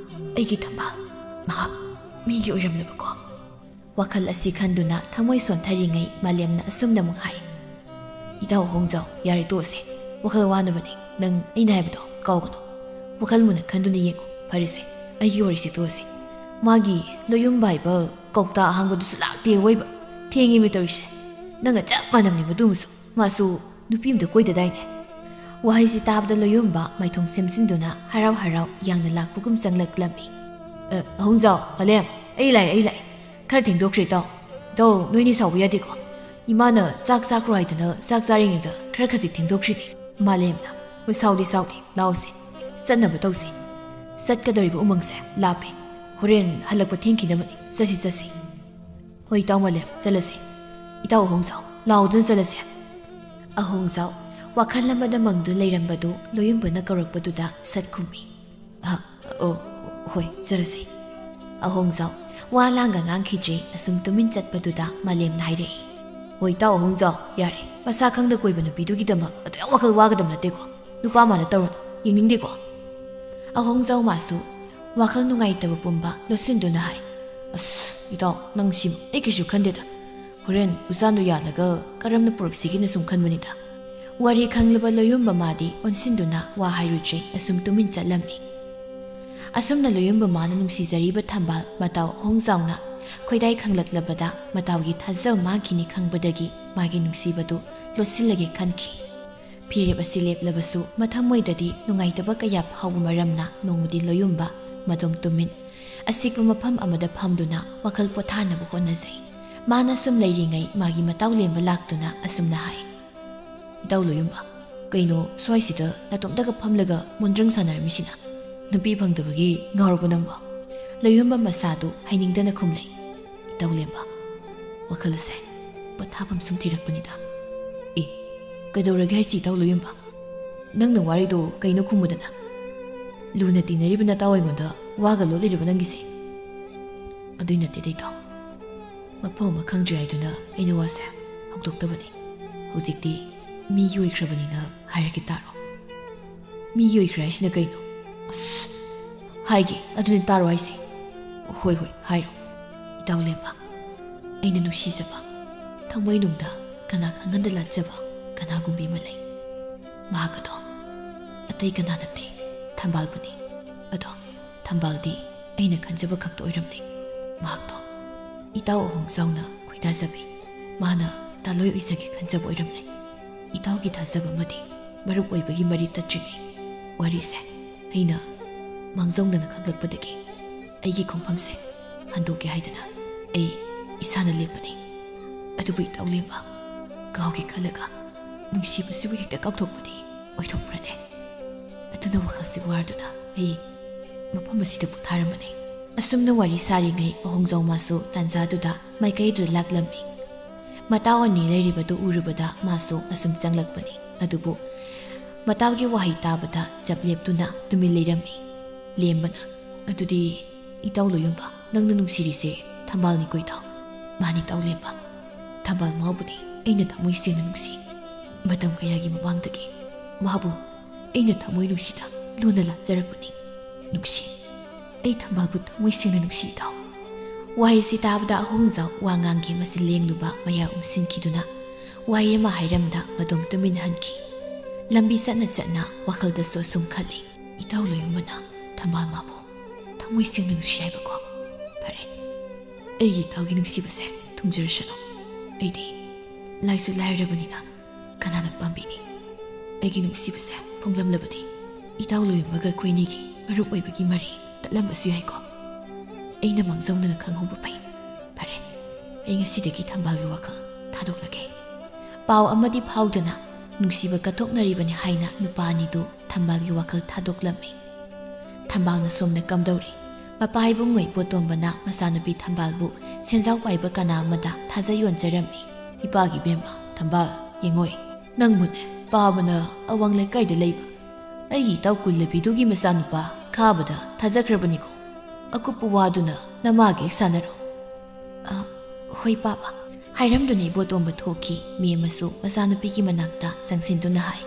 ꯑꯩꯒꯤ ꯊꯝꯕꯥꯜ, ꯃꯍꯥꯛ ꯃꯤꯒꯤ ꯑꯣꯏꯔꯝꯂꯕꯀꯣ?" ꯋꯥꯈꯜ ꯑꯁꯤ ꯈꯟꯗꯨꯅ ꯊꯃꯣꯏ ꯁꯣꯟꯊꯔꯤꯉꯩ ꯃꯥꯂꯦꯝꯅ ꯑꯁꯨꯝꯅ ꯑꯃꯨꯛ ꯍꯥꯏ, "ꯏꯇꯥꯎ ꯑꯍꯣꯡꯖꯥꯎ, ꯌꯥꯔꯦ ꯇꯣꯛꯑꯁꯦ꯫ ꯋꯥꯈꯜ ꯋꯥꯅꯕꯅꯤ꯫ ꯅꯪ ꯑꯩꯅ ꯍꯥꯏꯕꯗꯣ ꯀꯥꯎꯒꯅꯨ꯫ ꯋꯥꯈꯜ ꯃꯨꯟꯅ ꯈꯟꯗꯨꯅ ꯌꯦꯡꯉꯨ꯫ ꯐꯔꯦꯁꯦ, ꯑꯩꯒꯤ ꯋꯥꯔꯤꯁꯦ ꯇꯣꯛꯑꯁꯦ꯫ ꯃꯥꯒꯤ ꯂꯣꯌꯨꯝꯕ ꯍꯥꯏꯕ ꯀꯧꯇꯥ ꯑꯍꯥꯡꯕꯗꯨꯁꯨ ꯂꯥꯛꯇꯦ ꯑꯣꯏꯕ꯫ ꯊꯦꯡꯉꯤꯃꯤ ꯇꯧꯔꯤꯁꯦ꯫ ꯅꯪꯒ ꯆꯞ ꯃꯥꯟꯅꯕꯅꯤ ꯃꯗꯨꯃꯁꯨ꯫ ꯃꯥꯁꯨ ꯅꯨꯄꯤ ꯑꯃꯗ ꯀꯣꯏꯗꯗꯥꯏꯅꯦ?" ꯋꯥꯍꯩꯁꯤ ꯇꯥꯕꯗ ꯂꯣꯌꯨꯝꯕ ꯃꯥꯏꯊꯣꯡ ꯁꯦꯝꯖꯤꯟꯗꯨꯅ ꯍꯔꯥꯎ ꯍꯔꯥꯎ ꯌꯥꯡꯅ ꯂꯥꯛꯄꯒꯨꯝ ꯆꯪꯂꯛꯂꯝꯃꯤ꯫ "ꯑ, ꯑꯍꯣꯡꯖꯥꯎ, ꯃꯥꯂꯦꯝ, ꯑꯩ ꯂꯥꯛꯑꯦ, ꯑꯩ ꯂꯥꯛꯑꯦ꯫ ꯈꯔ ꯊꯦꯡꯗꯣꯛꯈ꯭ꯔꯦ ꯏꯇꯥꯎ꯫ ꯏꯇꯥꯎ, ꯅꯣꯏꯅꯤ ꯁꯥꯎꯕ ꯌꯥꯗꯦꯀꯣ꯫ ꯏꯃꯥꯅ ꯆꯥꯛ ꯆꯥꯈ꯭ꯔꯣ ꯍꯥꯏꯗꯅ ꯆꯥꯛ ꯆꯥꯔꯤꯉꯩꯗ ꯈꯔ ꯈꯖꯤꯛ ꯊꯦꯡꯗꯣꯛꯈ꯭ꯔꯤꯅꯤ꯫" ꯃꯥꯂꯦꯝꯅ, "ꯍꯣꯏ, ꯁꯥꯎꯗꯦ, ꯁꯥꯎꯗꯦ, ꯂꯥꯛꯑꯣꯁꯦ꯫ ꯆꯠꯅꯕ ꯇꯧꯁꯦ꯫ ꯆꯠꯀꯗꯧꯔꯤꯕ ꯎꯃꯪꯁꯦ ꯂꯥꯞꯄꯦ꯫ ꯍꯣꯔꯦꯟ ꯍꯜꯂꯛꯄ ꯊꯦꯡꯈꯤꯅꯕꯅꯤ꯫ ꯆꯠꯁꯤ, ꯆꯠꯁꯤ꯫" "ꯍꯣꯏ, ꯏꯇꯥꯎ ꯃꯥꯂꯦꯝ, ꯆꯠꯂꯁꯤ꯫ ꯏꯇꯥꯎ ꯑꯍꯣꯡꯖꯥꯎ, ꯂꯥꯛꯑꯣꯗꯨꯅ ꯆꯠꯂꯁꯦ꯫" ꯑꯍꯣꯡꯖꯥꯎ ꯋꯥꯈꯜ ꯑꯃꯗ ꯃꯪꯗꯨꯅ ꯂꯩꯔꯝꯕꯗꯨ ꯂꯣꯌꯨꯝꯕꯅ ꯀꯧꯔꯛꯄꯗꯨꯗ ꯁꯠ ꯈꯨꯝꯃꯤ꯫ "ꯑ, ꯑꯣ, ꯍꯣꯏ, ꯆꯠꯂꯁꯤ꯫" ꯑꯍꯣꯡꯖꯥꯎ ꯋꯥ ꯂꯥꯡꯒ ꯉꯥꯡꯈꯤꯗ꯭ꯔꯦ꯫ ꯑꯁꯨꯝ ꯇꯨꯃꯤꯟ ꯆꯠꯄꯗꯨꯗ ꯃꯥꯂꯦꯝꯅ ꯍꯥꯏꯔꯛꯏ꯫ "ꯍꯣꯏ, ꯏꯇꯥꯎ ꯑꯍꯣꯡꯖꯥꯎ, ꯌꯥꯔꯦ꯫ ꯃꯁꯥ ꯈꯪꯗ ꯀꯣꯏꯕ ꯅꯨꯄꯤꯗꯨꯒꯤꯗꯃꯛ ꯑꯗꯨ ꯌꯥꯝ ꯋꯥꯈꯜ ꯋꯥꯒꯗꯕ ꯅꯠꯇꯦꯀꯣ꯫ ꯅꯨꯄꯥ ꯃꯥꯅ ꯇꯧꯔꯨꯅꯨ, ꯌꯦꯡꯅꯤꯡꯗꯦꯀꯣ꯫" ꯑꯍꯣꯡꯖꯥꯎ ꯃꯥꯁꯨ ꯋꯥꯈꯜ ꯅꯨꯡꯉꯥꯏꯇꯕ ꯄꯨꯝꯕ ꯂꯣꯠꯁꯤꯟꯗꯨꯅ ꯍꯥꯏ꯫ "ꯑꯁ, ꯏꯇꯥꯎ, ꯅꯪ ꯁꯤꯃ ꯑꯩ ꯀꯩꯁꯨ ꯈꯟꯗꯦꯗ꯫ ꯍꯣꯔꯦꯟ ꯎꯆꯥꯟꯗꯨ ꯌꯥꯜꯂꯒ ꯀꯔꯝꯅ ꯄꯨꯔꯛꯁꯤꯒꯦꯅ ꯁꯨꯝ ꯈꯟꯕꯅꯤꯗ꯫" ꯋꯥꯔꯤ ꯈꯪꯂꯕ ꯂꯣꯌꯨꯝꯕ ꯃꯥꯗꯤ ꯑꯣꯟꯁꯤꯟꯗꯨꯅ ꯋꯥ ꯍꯥꯏꯔꯨꯗ꯭ꯔꯦ꯫ ꯑꯁꯨꯝ ꯇꯨꯃꯤꯟ ꯆꯠꯂꯝꯃꯤ꯫ ꯑꯁꯨꯝꯅ ꯂꯣꯌꯨꯝꯕ ꯃꯥꯅ ꯅꯨꯡꯁꯤꯖꯔꯤꯕ ꯊꯝꯕꯥꯜ ꯃꯇꯥꯎ ꯑꯍꯣꯡꯖꯥꯎꯅ ꯈꯣꯏꯗꯥꯏ ꯈꯪꯂꯛꯂꯕꯗ ꯃꯇꯥꯎꯒꯤ ꯊꯥꯖꯕ ꯃꯥꯡꯈꯤꯅꯤ ꯈꯪꯕꯗꯒꯤ ꯃꯥꯒꯤ ꯅꯨꯡꯁꯤꯕꯗꯨ ꯂꯣꯠꯁꯤꯜꯂꯒꯦ ꯈꯟꯈꯤ꯫ ꯐꯤꯔꯦꯞ ꯑꯁꯤ ꯂꯦꯞꯂꯕꯁꯨ ꯃꯊꯃꯣꯏꯗꯗꯤ ꯅꯨꯡꯉꯥꯏꯇꯕ ꯀꯌꯥ ꯐꯥꯎꯕ ꯃꯔꯝꯅ ꯅꯣꯡꯃꯗꯤ ꯂꯣꯌꯨꯝꯕ ꯃꯗꯣꯝ ꯇꯨꯃꯤꯟ ꯑꯆꯤꯛꯄ ꯃꯐꯝ ꯑꯃꯗ ꯐꯝꯗꯨꯅ ꯋꯥꯈꯜ ꯄꯣꯊꯥꯅꯕ ꯍꯣꯠꯅꯖꯩ꯫ ꯃꯥꯅ ꯁꯨꯝ ꯂꯩꯔꯤꯉꯩ ꯃꯥꯒꯤ ꯃꯇꯥꯎ ꯂꯦꯝꯕ ꯂꯥꯛꯇꯨꯅ ꯑꯁꯨꯝꯅ ꯍꯥꯏ, "ꯏꯇꯥꯎ ꯂꯣꯌꯨꯝꯕ, ꯀꯩꯅꯣ ꯁ꯭ꯋꯥꯏꯁꯤꯗ ꯅꯇꯣꯝꯇꯒ ꯐꯝꯂꯒ ꯃꯣꯟꯗ꯭ꯔꯪ ꯁꯥꯟꯅꯔꯝꯃꯤꯁꯤꯅ? ꯅꯨꯄꯤ ꯐꯪꯗꯕꯒꯤ ꯉꯥꯎꯔꯕꯣ ꯅꯪꯕꯣ?" ꯂꯣꯌꯨꯝꯕ ꯃꯁꯥꯗꯨ ꯍꯩꯅꯤꯡꯗꯅ ꯈꯨꯝꯂꯩ꯫ "ꯏꯇꯥꯎ ꯂꯦꯝꯕ, ꯋꯥꯈꯜ ꯑꯁꯦ ꯄꯣꯊꯥꯐꯝ ꯁꯨꯝ ꯊꯤꯔꯛꯄꯅꯤꯗ꯫" "ꯑꯦ, ꯀꯩꯗꯧꯔꯒꯦ ꯍꯥꯏꯁꯤ ꯏꯇꯥꯎ ꯂꯣꯌꯨꯝꯕ? ꯅꯪꯅ ꯋꯥꯔꯤꯗꯣ ꯀꯩꯅꯣ ꯈꯨꯝꯃꯨꯗꯅ? ꯂꯨꯅ ꯇꯤꯟꯅꯔꯤꯕ ꯅꯇꯥꯎ ꯑꯩꯉꯣꯟꯗ ꯋꯥꯒ ꯂꯣꯠꯂꯤꯔꯕ ꯅꯪꯒꯤꯁꯦ?" "ꯑꯗꯨꯏ ꯅꯠꯇꯦꯗ ꯏꯇꯥꯎ꯫ ꯃꯐꯝ ꯑꯃ ꯈꯪꯗ꯭ꯔꯤ ꯍꯥꯏꯗꯨꯅ ꯑꯩꯅ ꯋꯥꯁꯦ ꯍꯧꯗꯣꯛꯇꯕꯅꯤ꯫ ꯍꯧꯖꯤꯛꯇꯤ ꯃꯤꯒꯤ ꯑꯣꯏꯈ꯭ꯔꯕꯅꯤꯅ ꯍꯥꯏꯔꯒꯦ ꯇꯥꯔꯣ꯫" "ꯃꯤꯒꯤ ꯑꯣꯏꯈ꯭ꯔꯦ ꯍꯥꯏꯁꯤꯅ ꯀꯩꯅꯣ?" "ꯑꯁ, ꯍꯥꯏꯒꯦ, ꯑꯗꯨꯅꯤ ꯇꯥꯔꯣ ꯍꯥꯏꯁꯦ꯫" "ꯍꯣꯏ, ꯍꯣꯏ, ꯍꯥꯏꯔꯣ꯫" "ꯏꯇꯥꯎ ꯂꯦꯝꯕ, ꯑꯩꯅ ꯅꯨꯡꯁꯤꯖꯕ, ꯊꯃꯣꯏꯅꯨꯡꯗ ꯀꯅꯥ ꯈꯪꯍꯟꯗ ꯂꯥꯠꯆꯕ ꯀꯅꯥꯒꯨꯝꯕꯤ ꯑꯃ ꯂꯩ꯫ ꯃꯍꯥꯛ ꯑꯗꯣ ꯑꯇꯩ ꯀꯅꯥ ꯅꯠꯇꯦ, ꯊꯝꯕꯥꯜꯕꯨꯅꯤ꯫ ꯑꯗꯣ ꯊꯝꯕꯥꯜꯗꯤ ꯑꯩꯅ ꯈꯟꯖꯕ ꯈꯛꯇ ꯑꯣꯏꯔꯝꯂꯦ꯫ ꯃꯍꯥꯛꯇꯣ ꯏꯇꯥꯎ ꯑꯍꯣꯡꯖꯥꯎꯅ ꯈꯣꯏꯗꯥꯖꯕꯤ, ꯃꯥꯅ ꯇꯥꯂꯣꯏ ꯑꯣꯏꯖꯒꯦ ꯈꯟꯖꯕ ꯑꯣꯏꯔꯝꯂꯦ꯫ ꯏꯇꯥꯎꯒꯤ ꯊꯥꯖꯕ ꯑꯃꯗꯤ ꯃꯔꯨꯞ ꯑꯣꯏꯕꯒꯤ ꯃꯔꯤ ꯇꯠꯇ꯭ꯔꯤꯉꯩ ꯋꯥꯔꯤꯁꯦ ꯑꯩꯅ ꯃꯥꯡꯖꯧꯅꯅ ꯈꯪꯂꯛꯄꯗꯒꯤ ꯑꯩꯒꯤ ꯈꯣꯡꯐꯝꯁꯦ ꯍꯟꯗꯣꯛꯀꯦ ꯍꯥꯏꯗꯅ ꯑꯩ ꯏꯁꯥꯅ ꯂꯦꯞꯄꯅꯤ꯫ ꯑꯗꯨꯕꯨ ꯏꯇꯥꯎ ꯂꯦꯝꯕ, ꯀꯥꯎꯒꯦ ꯈꯜꯂꯒ ꯅꯨꯡꯁꯤꯕꯁꯤꯕꯨ ꯍꯦꯛꯇ ꯀꯥꯎꯊꯣꯛꯄꯗꯤ ꯑꯣꯏꯊꯣꯛꯄ꯭ꯔꯅꯦ? ꯑꯗꯨꯅ ꯋꯥꯈꯜꯁꯤ ꯋꯥꯔꯗꯨꯅ ꯑꯩ ꯃꯐꯝ ꯑꯁꯤꯗ ꯄꯣꯊꯥꯔꯝꯕꯅꯤ꯫ ꯑꯁꯨꯝꯅ ꯋꯥꯔꯤ ꯁꯥꯔꯤꯉꯩ ꯑꯍꯣꯡꯖꯥꯎ ꯃꯥꯁꯨ ꯇꯥꯟꯖꯥꯗꯨꯗ ꯃꯥꯏꯀꯩꯗꯨ ꯂꯥꯛꯂꯝꯃꯤ꯫ ꯃꯇꯥꯎ ꯑꯅꯤ ꯂꯩꯔꯤꯕꯗꯨ ꯎꯔꯨꯕꯗ ꯃꯥꯁꯨ ꯑꯁꯨꯝ ꯆꯪꯂꯛꯄꯅꯤ꯫ ꯑꯗꯨꯕꯨ ꯃꯇꯥꯎꯒꯤ ꯋꯥꯍꯩ ꯇꯥꯕꯗ ꯆꯞ ꯂꯦꯞꯇꯨꯅ ꯇꯨꯃꯤꯟ ꯂꯩꯔꯝꯃꯤ꯫ ꯂꯦꯝꯕꯅ, "ꯑꯗꯨꯗꯤ ꯏꯇꯥꯎ ꯂꯣꯌꯨꯝꯕ, ꯅꯪꯅ ꯅꯨꯡꯁꯤꯔꯤꯁꯦ ꯊꯝꯕꯥꯜꯅꯤꯀꯣ ꯏꯇꯥꯎ?" "ꯃꯥꯅꯤ ꯏꯇꯥꯎ ꯂꯦꯝꯕ, ꯊꯝꯕꯥꯜ ꯃꯥꯎꯕꯨꯗꯤ ꯑꯩꯅ ꯊꯃꯣꯏ ꯁꯦꯡꯅ ꯅꯨꯡꯁꯤ꯫ ꯃꯇꯝ ꯀꯌꯥꯒꯤ ꯃꯃꯥꯡꯗꯒꯤ ꯃꯥꯕꯨ ꯑꯩꯅ ꯊꯃꯣꯏ ꯅꯨꯡꯁꯤꯗ ꯂꯨꯅ ꯂꯥꯠꯆꯔꯛꯄꯅꯤ꯫ ꯅꯨꯡꯁꯤ, ꯑꯩ ꯊꯝꯕꯥꯜꯕꯨ ꯊꯃꯣꯏ ꯁꯦꯡꯅ ꯅꯨꯡꯁꯤ ꯏꯇꯥꯎ꯫" ꯋꯥꯍꯩꯁꯤ ꯇꯥꯕꯗ ꯑꯍꯣꯡꯖꯥꯎ ꯋꯥ ꯉꯥꯡꯒꯦ ꯃꯆꯤꯟ ꯂꯦꯡꯂꯨꯕ ꯃꯌꯥ ꯎꯝꯁꯤꯟꯈꯤꯗꯨꯅ ꯋꯥꯍꯩ ꯑꯃ ꯍꯥꯏꯔꯝꯗ ꯃꯗꯣꯝ ꯇꯨꯃꯤꯟ ꯍꯟꯈꯤ꯫ ꯂꯝꯕꯤ ꯆꯠꯅ ꯆꯠꯅ ꯋꯥꯈꯜꯗꯁꯨ ꯑꯁꯨꯝ ꯈꯜꯂꯤ, "ꯏꯇꯥꯎ ꯂꯣꯌꯨꯝꯕꯅ ꯊꯝꯕꯥꯜ ꯃꯥꯕꯨ ꯊꯃꯣꯏ ꯁꯦꯡꯅ ꯅꯨꯡꯁꯤ ꯍꯥꯏꯕꯀꯣ꯫ ꯐꯔꯦ, ꯑꯩꯒꯤ ꯏꯇꯥꯎꯒꯤ ꯅꯨꯡꯁꯤꯕꯁꯦ ꯊꯨꯡꯖꯔꯁꯅꯨ꯫ ꯑꯩꯗꯤ ꯂꯥꯏꯁꯨ ꯂꯥꯏꯔꯕꯅꯤꯅ ꯀꯅꯥꯅ ꯄꯥꯝꯕꯤꯅꯤ? ꯑꯩꯒꯤ ꯅꯨꯡꯁꯤꯕꯁꯦ ꯐꯣꯡꯂꯝꯂꯕꯗꯤ ꯏꯇꯥꯎ ꯂꯣꯌꯨꯝꯕꯒ ꯑꯩꯈꯣꯏꯅꯤꯒꯤ ꯃꯔꯨꯞ ꯑꯣꯏꯕꯒꯤ ꯃꯔꯤ ꯇꯠꯂꯝꯕꯁꯨ ꯌꯥꯏꯀꯣ꯫ ꯑꯩꯅ ꯃꯥꯡꯖꯧꯅꯅ ꯈꯪꯍꯧꯕ ꯐꯩ꯫ ꯐꯔꯦ, ꯑꯩ ꯉꯁꯤꯗꯒꯤ ꯊꯝꯕꯥꯜꯒꯤ ꯋꯥꯈꯜ ꯊꯥꯗꯣꯛꯂꯒꯦ꯫" ꯄꯥꯎ ꯑꯃꯗꯤ ꯐꯥꯎꯗꯅ ꯅꯨꯡꯁꯤꯕ ꯀꯠꯊꯣꯛꯅꯔꯤꯕꯅꯤ ꯍꯥꯏꯅ ꯅꯨꯄꯥ ꯑꯅꯤꯗꯨ ꯊꯝꯕꯥꯜꯒꯤ ꯋꯥꯈꯜ ꯊꯥꯗꯣꯛꯂꯝꯃꯤ꯫ ꯊꯝꯕꯥꯜꯅ ꯁꯣꯝꯅ ꯀꯝꯗꯧꯔꯤ? ꯃꯄꯥ ꯏꯕꯨꯡꯉꯣ ꯏꯕꯣꯇꯣꯝꯕꯅ ꯃꯆꯥꯅꯨꯄꯤ ꯊꯝꯕꯥꯜꯕꯨ ꯁꯦꯟꯖꯥꯎ ꯄꯥꯏꯕ ꯀꯅꯥ ꯑꯃꯗ ꯊꯥꯖ ꯌꯣꯟꯖꯔꯝꯃꯤ꯫ "ꯏꯄꯥꯒꯤ ꯏꯕꯦꯝꯃ ꯊꯝꯕꯥꯜ, ꯌꯦꯡꯉꯣꯏ, ꯅꯪꯕꯨꯅꯦ ꯄꯥꯕꯅ ꯑꯋꯥꯡ ꯂꯩꯀꯥꯏꯗ ꯂꯩꯕ ꯑꯩꯒꯤ ꯏꯇꯥꯎ ꯀꯨꯜꯂꯕꯤꯗꯨꯒꯤ ꯃꯆꯥꯅꯨꯄꯥ ꯈꯥꯕꯗ ꯊꯥꯖꯈ꯭ꯔꯕꯅꯤꯀꯣ꯫ ꯑꯀꯨꯞꯄ ꯋꯥꯗꯨꯅ ꯅꯃꯥꯒ ꯍꯦꯛ ꯁꯥꯟꯅꯔꯣ꯫" "ꯑ, ꯍꯣꯏ ꯄꯥꯕ꯫" ꯍꯥꯏꯔꯝꯗꯨꯅ ꯏꯕꯣꯇꯣꯝꯕ ꯊꯣꯛꯈꯤ꯫ ꯃꯦꯝꯃꯁꯨ ꯃꯆꯥꯅꯨꯄꯤꯒꯤ ꯃꯅꯥꯛꯇ ꯆꯪꯁꯤꯟꯗꯨꯅ ꯍꯥꯏ,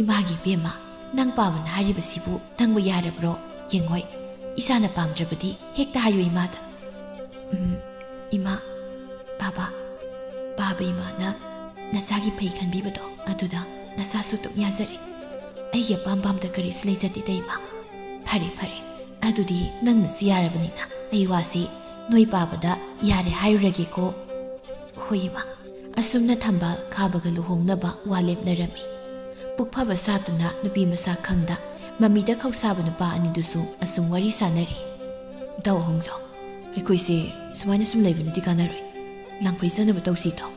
"ꯏꯃꯥꯒꯤ ꯏꯕꯦꯝꯃ, ꯅꯪ ꯄꯥꯕꯅ ꯍꯥꯏꯔꯤꯕꯁꯤꯕꯨ ꯅꯪꯕꯨ ꯌꯥꯔꯕ꯭ꯔꯣ? ꯌꯦꯡꯉꯣꯏ, ꯏꯆꯥꯅ ꯄꯥꯝꯗ꯭ꯔꯕꯗꯤ ꯍꯦꯛꯇ ꯍꯥꯏꯌꯨ ꯏꯃꯥꯗ꯫" "ꯎꯝ, ꯏꯃꯥ, ꯄꯥꯕ, ꯄꯥꯕ ꯏꯃꯥꯅ ꯅꯆꯥꯒꯤ ꯐꯩ ꯈꯟꯕꯤꯕꯗꯣ ꯑꯗꯨꯗ ꯅꯆꯥꯁꯨ ꯑꯗꯨꯝ ꯌꯥꯖꯔꯦ꯫ ꯑꯩꯒꯤ ꯑꯄꯥꯝꯕ ꯑꯝꯇ ꯀꯔꯤꯁꯨ ꯂꯩꯖꯗꯦꯗ ꯏꯃꯥ꯫" "ꯐꯔꯦ, ꯐꯔꯦ, ꯑꯗꯨꯗꯤ ꯅꯪꯅꯁꯨ ꯌꯥꯔꯕꯅꯤꯅ ꯑꯩ ꯋꯥꯁꯤ ꯅꯣꯏ ꯄꯥꯕꯗ ꯌꯥꯔꯦ ꯍꯥꯏꯔꯨꯔꯒꯦꯀꯣ꯫ ꯍꯣꯏ ꯏꯃꯥ꯫ ꯑꯁꯨꯝꯅ ꯊꯝꯕꯥꯜ ꯈꯥꯕꯒ ꯂꯨꯍꯣꯡꯅꯕ ꯋꯥ ꯂꯦꯞꯅꯔꯝꯃꯤ꯫ ꯄꯨꯛ ꯐꯕ ꯁꯥꯠꯇꯨꯅ ꯅꯨꯄꯤ ꯃꯁꯥ ꯈꯪꯗ ꯃꯃꯤꯗ ꯈꯧꯁꯥꯕ ꯅꯨꯄꯥ ꯑꯅꯤꯗꯨꯁꯨ ꯑꯁꯨꯝ ꯋꯥꯔꯤ ꯁꯥꯟꯅꯔꯤ꯫ ꯏꯇꯥꯎ ꯑꯍꯣꯡꯖꯥꯎ, ꯑꯩꯈꯣꯏꯁꯦ ꯁꯨꯃꯥꯏꯅ ꯁꯨꯝ ꯂꯩꯕꯅꯗꯤ ꯀꯥꯟꯅꯔꯣꯏ꯫ ꯂꯥꯡꯐꯩ ꯆꯠꯅꯕ ꯇꯧꯁꯤ ꯏꯇꯥꯎ꯫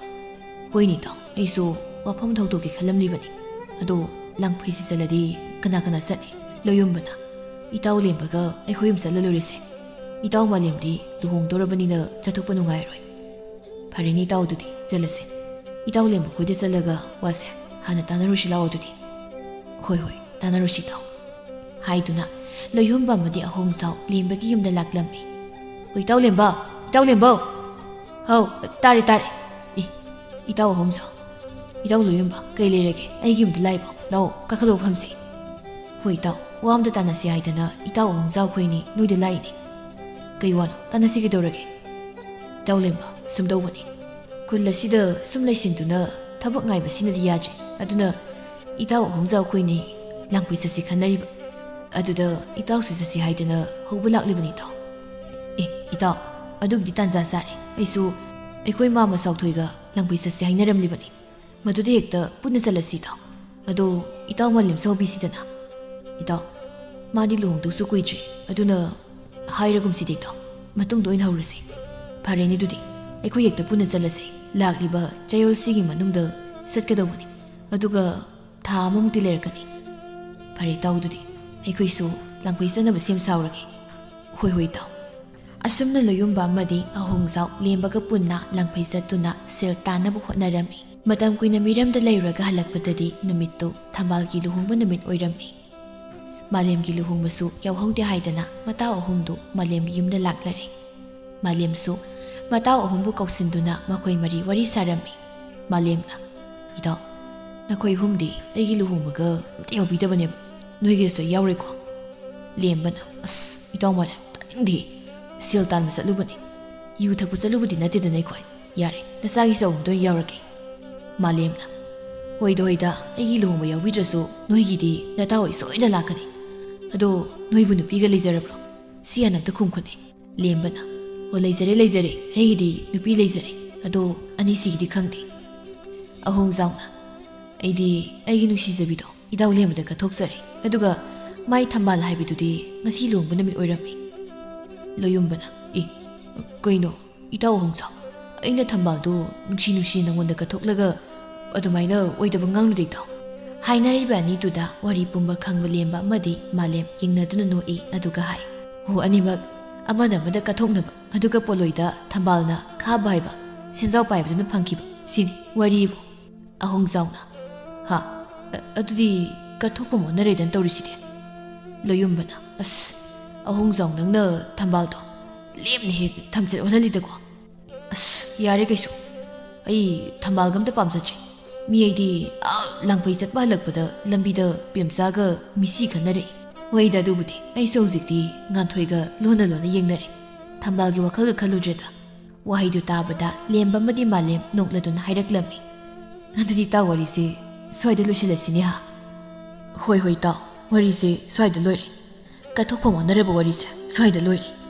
ꯍꯣꯏꯅꯦ ꯏꯇꯥꯎ, ꯑꯩꯁꯨ ꯋꯥꯐꯝ ꯊꯧꯗꯣꯛꯀꯦ ꯈꯜꯂꯝꯂꯤꯕꯅꯤ꯫ ꯑꯗꯣ ꯂꯥꯡꯐꯩꯁꯤ ꯆꯠꯂꯗꯤ ꯀꯅꯥ ꯀꯅꯥ ꯆꯠꯅꯤ? ꯂꯣꯌꯨꯝꯕꯅ? ꯏꯇꯥꯎ ꯂꯦꯝꯕꯒ ꯑꯩꯈꯣꯏ ꯑꯍꯨꯝ ꯆꯠꯂ ꯂꯣꯏꯔꯦꯁꯦ꯫ ꯏꯇꯥꯎ ꯃꯥꯂꯦꯝꯗꯤ ꯂꯨꯍꯣꯡꯗꯧꯔꯕꯅꯤꯅ ꯆꯠꯊꯣꯛꯄ ꯅꯨꯡꯉꯥꯏꯔꯣꯏ꯫ ꯐꯔꯦꯅꯦ ꯏꯇꯥꯎ, ꯑꯗꯨꯗꯤ ꯆꯠꯂꯁꯦ꯫ ꯏꯇꯥꯎ ꯂꯦꯝꯕ ꯈꯣꯏꯗ ꯆꯠꯂꯒ ꯋꯥꯁꯦ ꯍꯥꯟꯅ ꯇꯥꯟꯅꯔꯨꯁꯤ ꯂꯥꯛꯑꯣ ꯑꯗꯨꯗꯤ꯫ ꯍꯣꯏ ꯍꯣꯏ, ꯇꯥꯟꯅꯔꯨꯁꯤ ꯏꯇꯥꯎ꯫ ꯍꯥꯏꯗꯨꯅ ꯂꯣꯏꯍꯨꯝꯕ ꯑꯃꯗꯤ ꯑꯍꯣꯡꯖꯥꯎ ꯂꯦꯝꯕꯒꯤ ꯌꯨꯝꯗ ꯂꯥꯛꯂꯝꯃꯤ꯫ "ꯑꯣ, ꯏꯇꯥꯎ ꯂꯦꯝꯕ! ꯏꯇꯥꯎ ꯂꯦꯝꯕꯧ!" "ꯍꯥꯎ, ꯇꯥꯔꯦ, ꯇꯥꯔꯦ꯫ ꯑꯦ, ꯏꯇꯥꯎ ꯑꯍꯣꯡꯖꯥꯎ, ꯏꯇꯥꯎ ꯂꯣꯏꯍꯨꯝꯕ, ꯀꯩ ꯂꯩꯔꯒꯦ? ꯑꯩꯒꯤ ꯌꯨꯝꯗ ꯂꯥꯛꯏꯕꯣ? ꯂꯥꯛꯑꯣ, ꯀꯥꯈꯠꯂꯛꯑꯣ, ꯐꯝꯁꯤ꯫" "ꯍꯣꯏ ꯏꯇꯥꯎ, ꯋꯥ ꯑꯝꯇ ꯇꯥꯟꯅꯁꯤ ꯍꯥꯏꯗꯅ ꯏꯇꯥꯎ ꯑꯍꯣꯡꯖꯥꯎ ꯑꯩꯈꯣꯏꯅꯤ ꯅꯣꯏꯗ ꯂꯥꯛꯏꯅꯦ꯫" "ꯀꯩ ꯋꯥꯅꯣ? ꯇꯥꯟꯅꯁꯤ ꯀꯩꯗꯧꯔꯒꯦ?" "ꯏꯇꯥꯎ ꯂꯦꯝꯕ, ꯁꯨꯝ ꯇꯧꯕꯅꯤ꯫ ꯈꯨꯜ ꯑꯁꯤꯗ ꯁꯨꯝ ꯂꯩꯁꯤꯟꯗꯨꯅ ꯊꯕꯛ ꯉꯥꯏꯕꯁꯤꯅꯗꯤ ꯌꯥꯗ꯭ꯔꯦ꯫ ꯑꯗꯨꯅ ꯏꯇꯥꯎ ꯑꯍꯣꯡꯖꯥꯎ ꯑꯩꯈꯣꯏꯅꯤ ꯂꯥꯡꯐꯩ ꯆꯠꯁꯤ ꯈꯟꯅꯔꯤꯕ꯫ ꯑꯗꯨꯗ ꯏꯇꯥꯎꯁꯨ ꯆꯠꯁꯤ ꯍꯥꯏꯗꯅ ꯍꯧꯕ ꯂꯥꯛꯂꯤꯕꯅꯤ ꯏꯇꯥꯎ꯫" "ꯑꯦ ꯏꯇꯥꯎ, ꯑꯗꯨꯒꯤꯗꯤ ꯇꯥꯟꯖꯥ ꯆꯥꯔꯦ꯫ ꯑꯩꯁꯨ ꯑꯩꯈꯣꯏ ꯃꯥꯃ ꯁꯥꯎꯊꯣꯏꯒ ꯂꯥꯡꯐꯩ ꯆꯠꯁꯤ ꯍꯥꯏꯅꯔꯝꯂꯤꯕꯅꯤ꯫ ꯃꯗꯨꯗ ꯍꯦꯛꯇ ꯄꯨꯟꯅ ꯆꯠꯂꯁꯤ ꯏꯇꯥꯎ꯫ ꯑꯗꯣ ꯏꯇꯥꯎ ꯃꯥꯂꯦꯝꯁꯨ ꯍꯧꯕꯤꯁꯤꯗꯅ꯫ ꯏꯇꯥꯎ, ꯃꯥꯗꯤ ꯂꯨꯍꯣꯡꯗꯧꯁꯨ ꯀꯨꯏꯗ꯭ꯔꯤ꯫ ꯑꯗꯨꯅ ꯍꯥꯏꯔꯒꯨꯝꯁꯤꯗ ꯏꯇꯥꯎ, ꯃꯇꯨꯡꯗ ꯑꯣꯏꯅ ꯍꯧꯔꯁꯤ꯫ ꯐꯔꯦꯅꯦ ꯑꯗꯨꯗꯤ, ꯑꯩꯈꯣꯏ ꯍꯦꯛꯇ ꯄꯨꯟꯅ ꯆꯠꯂꯁꯤ꯫ ꯂꯥꯛꯂꯤꯕ ꯆꯌꯣꯜꯁꯤꯒꯤ ꯃꯅꯨꯡꯗ ꯆꯠꯀꯗꯧꯕꯅꯤ꯫ ꯑꯗꯨꯒ ꯊꯥ ꯑꯃꯃꯨꯛꯇꯤ ꯂꯩꯔꯛꯀꯅꯤ꯫ ꯐꯔꯦ ꯏꯇꯥꯎ, ꯑꯗꯨꯗꯤ ꯑꯩꯈꯣꯏꯁꯨ ꯂꯥꯡꯐꯩ ꯆꯠꯅꯕ ꯁꯦꯝ ꯁꯥꯔꯨꯔꯒꯦ꯫ ꯍꯣꯏ ꯍꯣꯏ ꯏꯇꯥꯎ꯫ ꯑꯁꯨꯝꯅ ꯂꯣꯌꯨꯝꯕ ꯑꯃꯗꯤ ꯑꯍꯣꯡꯖꯥꯎ ꯂꯦꯝꯕꯒ ꯄꯨꯟꯅ ꯂꯥꯡꯐꯩ ꯆꯠꯇꯨꯅ ꯁꯦꯜ ꯇꯥꯟꯅꯕ ꯍꯣꯠꯅꯔꯝꯃꯤ꯫ ꯃꯇꯝ ꯀꯨꯏꯅ ꯃꯤꯔꯝꯗ ꯂꯩꯔꯨꯔꯒ ꯍꯜꯂꯛꯄꯗꯗꯤ ꯅꯨꯃꯤꯠꯇꯨ ꯊꯝꯕꯥꯜꯒꯤ ꯂꯨꯍꯣꯡꯕ ꯅꯨꯃꯤꯠ ꯑꯣꯏꯔꯝꯃꯤ꯫ ꯃꯥꯂꯦꯝꯒꯤ ꯂꯨꯍꯣꯡꯕꯁꯨ ꯌꯥꯎꯍꯧꯗꯦ ꯍꯥꯏꯗꯅ ꯃꯇꯥꯎ ꯑꯍꯨꯝꯗꯨ ꯃꯥꯂꯦꯝꯒꯤ ꯌꯨꯝꯗ ꯂꯥꯛꯅꯔꯦ꯫ ꯃꯥꯂꯦꯝꯁꯨ ꯃꯇꯥꯎ ꯑꯍꯨꯝꯕꯨ ꯀꯧꯁꯤꯟꯗꯨꯅ ꯃꯈꯣꯏ ꯃꯔꯤ ꯋꯥꯔꯤ ꯁꯥꯔꯝꯃꯤ꯫ ꯃꯥꯂꯦꯝꯅ, "ꯏꯇꯥꯎ, ꯅꯈꯣꯏ ꯑꯍꯨꯝꯗꯤ ꯑꯩꯒꯤ ꯂꯨꯍꯣꯡꯕꯒ ꯑꯝꯇ ꯌꯥꯎꯕꯤꯗꯕꯅꯦꯕ꯫ ꯅꯣꯏꯒꯤꯗꯁꯨ ꯑꯩ ꯌꯥꯎꯔꯣꯏꯀꯣ?" ꯂꯦꯝꯕꯅ, "ꯑꯁ, ꯏꯇꯥꯎ ꯃꯥꯂꯦꯝ, ꯇꯥꯅꯤꯡꯗꯦ꯫ ꯁꯦꯜ ꯇꯥꯟꯕ ꯆꯠꯂꯨꯕꯅꯤ꯫ ꯌꯨ ꯊꯛꯄ ꯆꯠꯂꯨꯕꯗꯤ ꯅꯠꯇꯦꯗꯅ ꯑꯩꯈꯣꯏ꯫ ꯌꯥꯔꯦ, ꯅꯆꯥꯒꯤ ꯆꯧ ꯑꯝꯇ ꯑꯣꯏꯅ ꯌꯥꯎꯔꯒꯦ꯫" ꯃꯥꯂꯦꯝꯅ, "ꯍꯣꯏꯗ ꯍꯣꯏꯗ, ꯑꯩꯒꯤ ꯂꯨꯍꯣꯡꯕ ꯌꯥꯎꯕꯤꯗ꯭ꯔꯁꯨ ꯅꯣꯏꯒꯤꯗꯤ ꯅꯇꯥꯎ ꯑꯩ ꯁꯣꯏꯗꯅ ꯂꯥꯛꯀꯅꯤ꯫ "ꯑꯗꯣ ꯅꯣꯏꯕꯨ ꯅꯨꯄꯤꯒ ꯂꯩꯖꯔꯕ꯭ꯔꯣ?" ꯁꯤ ꯍꯥꯟꯅ ꯑꯝꯇ ꯈꯨꯝꯈꯣꯅꯦ꯫ ꯂꯦꯝꯕꯅ, "ꯑꯣ, ꯂꯩꯖꯔꯦ, ꯂꯩꯖꯔꯦ, ꯑꯩꯒꯤꯗꯤ ꯅꯨꯄꯤ ꯂꯩꯖꯔꯦ, ꯑꯗꯣ ꯑꯅꯤꯁꯤꯒꯤꯗꯤ ꯈꯪꯗꯦ"꯫ ꯑꯍꯣꯡꯖꯥꯎꯅ, "ꯑꯩꯗꯤ ꯑꯩꯒꯤ ꯅꯨꯡꯁꯤꯖꯕꯤꯗꯣ ꯏꯇꯥꯎ ꯂꯦꯝꯕꯗ ꯀꯠꯊꯣꯛꯆꯔꯦ, ꯑꯗꯨꯒ ꯃꯥꯏ ꯊꯝꯕꯥꯜ ꯍꯥꯏꯕꯗꯨꯗꯤ ꯉꯁꯤ ꯂꯨꯍꯣꯡꯕ ꯅꯨꯃꯤꯠ ꯑꯣꯏꯔꯝꯃꯤ"꯫ ꯂꯣꯌꯨꯝꯕꯅ, "ꯑꯦ, ꯀꯩꯅꯣ ꯏꯇꯥꯎ ꯑꯍꯣꯡꯖꯥꯎ, ꯑꯩꯅ ꯊꯝꯕꯥꯜꯗꯨ ꯅꯨꯡꯁꯤ ꯅꯨꯡꯁꯤ ꯅꯉꯣꯟꯗ ꯀꯠꯊꯣꯛꯂꯒ ꯑꯗꯨꯃꯥꯏꯅ ꯑꯣꯏꯗꯕ ꯉꯥꯡꯅꯨꯗ ꯏꯇꯥꯎ"꯫ ꯍꯥꯏꯅꯔꯤꯕ ꯑꯅꯤꯗꯨꯗ ꯋꯥꯔꯤ ꯄꯨꯝꯕ ꯈꯪꯕ ꯂꯦꯝꯕ ꯑꯃꯗꯤ ꯃꯥꯂꯦꯝ ꯌꯦꯡꯅꯗꯨꯅ ꯅꯣꯛꯏ, ꯑꯗꯨꯒ ꯍꯥꯏ, "ꯍꯣ, ꯑꯅꯤꯃꯛ ꯑꯃꯅ ꯑꯃꯗ ꯀꯠꯊꯣꯛꯅꯕ, ꯑꯗꯨꯒ ꯄꯣꯠꯂꯣꯏꯗ ꯊꯝꯕꯥꯜꯅ ꯈꯥꯕ ꯍꯥꯏꯕ ꯁꯦꯟꯖꯥꯎ ꯄꯥꯏꯕꯗꯨꯅ ꯐꯪꯈꯤꯕ, ꯁꯤꯅꯤ ꯋꯥꯔꯤꯕꯨ"꯫ ꯑꯍꯣꯡꯖꯥꯎꯅ, "ꯍꯥ? ꯑ-, ꯑꯗꯨꯗꯤ ꯀꯠꯊꯣꯛꯄ ꯑꯣꯟꯅꯔꯦꯗꯅ ꯇꯧꯔꯤꯁꯤꯗꯤ"꯫ ꯂꯣꯌꯨꯝꯕꯅ, "ꯑꯁ, ꯑꯍꯣꯡꯖꯥꯎ, ꯅꯪꯅ ꯊꯝꯕꯥꯜꯗꯣ ꯂꯦꯝꯅ ꯍꯦꯛ ꯊꯝꯆꯦꯠ ꯑꯣꯜꯍꯜꯂꯤꯗꯀꯣ꯫ ꯑꯁ, ꯌꯥꯔꯦ ꯀꯩꯁꯨ꯫ ꯑꯩ ꯊꯝꯕꯥꯜꯒ ꯑꯝꯇ ꯄꯥꯝꯖꯗ꯭ꯔꯦ꯫ ꯃꯤ ꯑꯩꯗꯤ ꯑꯥ ꯂꯥꯡꯐꯩ ꯆꯠꯄ ꯍꯜꯂꯛꯄꯗ ꯂꯝꯕꯤꯗ ꯄꯦꯝꯆꯥꯒ ꯃꯤꯁꯤ ꯈꯟꯅꯔꯛꯏ꯫ ꯍꯣꯏꯗ, ꯑꯗꯨꯕꯨꯗꯤ ꯑꯩꯁꯨ ꯍꯧꯖꯤꯛꯇꯤ ꯉꯥꯟꯊꯣꯏꯒ ꯂꯣꯟꯅ ꯂꯣꯟꯅ ꯌꯦꯡꯅꯔꯦ꯫ ꯊꯝꯕꯥꯜꯒꯤ ꯋꯥꯈꯜꯒ ꯈꯜꯂꯨꯗ꯭ꯔꯦꯗ"꯫ ꯋꯥꯍꯩꯗꯨ ꯇꯥꯕꯗ ꯂꯦꯝꯕ ꯑꯃꯗꯤ ꯃꯥꯂꯦꯝ ꯅꯣꯛꯂꯗꯨꯅ ꯍꯥꯏꯔꯛꯂꯝꯃꯤ, "ꯑꯗꯨꯗꯤ ꯏꯇꯥꯎ, ꯋꯥꯔꯤꯁꯦ ꯁ꯭ꯋꯥꯏꯗ ꯂꯣꯏꯁꯤꯜꯂꯁꯤꯅꯦ ꯍꯥ?" "ꯍꯣꯏ, ꯍꯣꯏ ꯏꯇꯥꯎ, ꯋꯥꯔꯤꯁꯦ ꯁ꯭ꯋꯥꯏꯗ ꯂꯣꯏꯔꯦ꯫ ꯀꯠꯊꯣꯛꯐꯝ ꯑꯣꯟꯅꯔꯕ ꯋꯥꯔꯤꯁꯦ ꯁ꯭ꯋꯥꯏꯗ ꯂꯣꯏꯔꯦ"꯫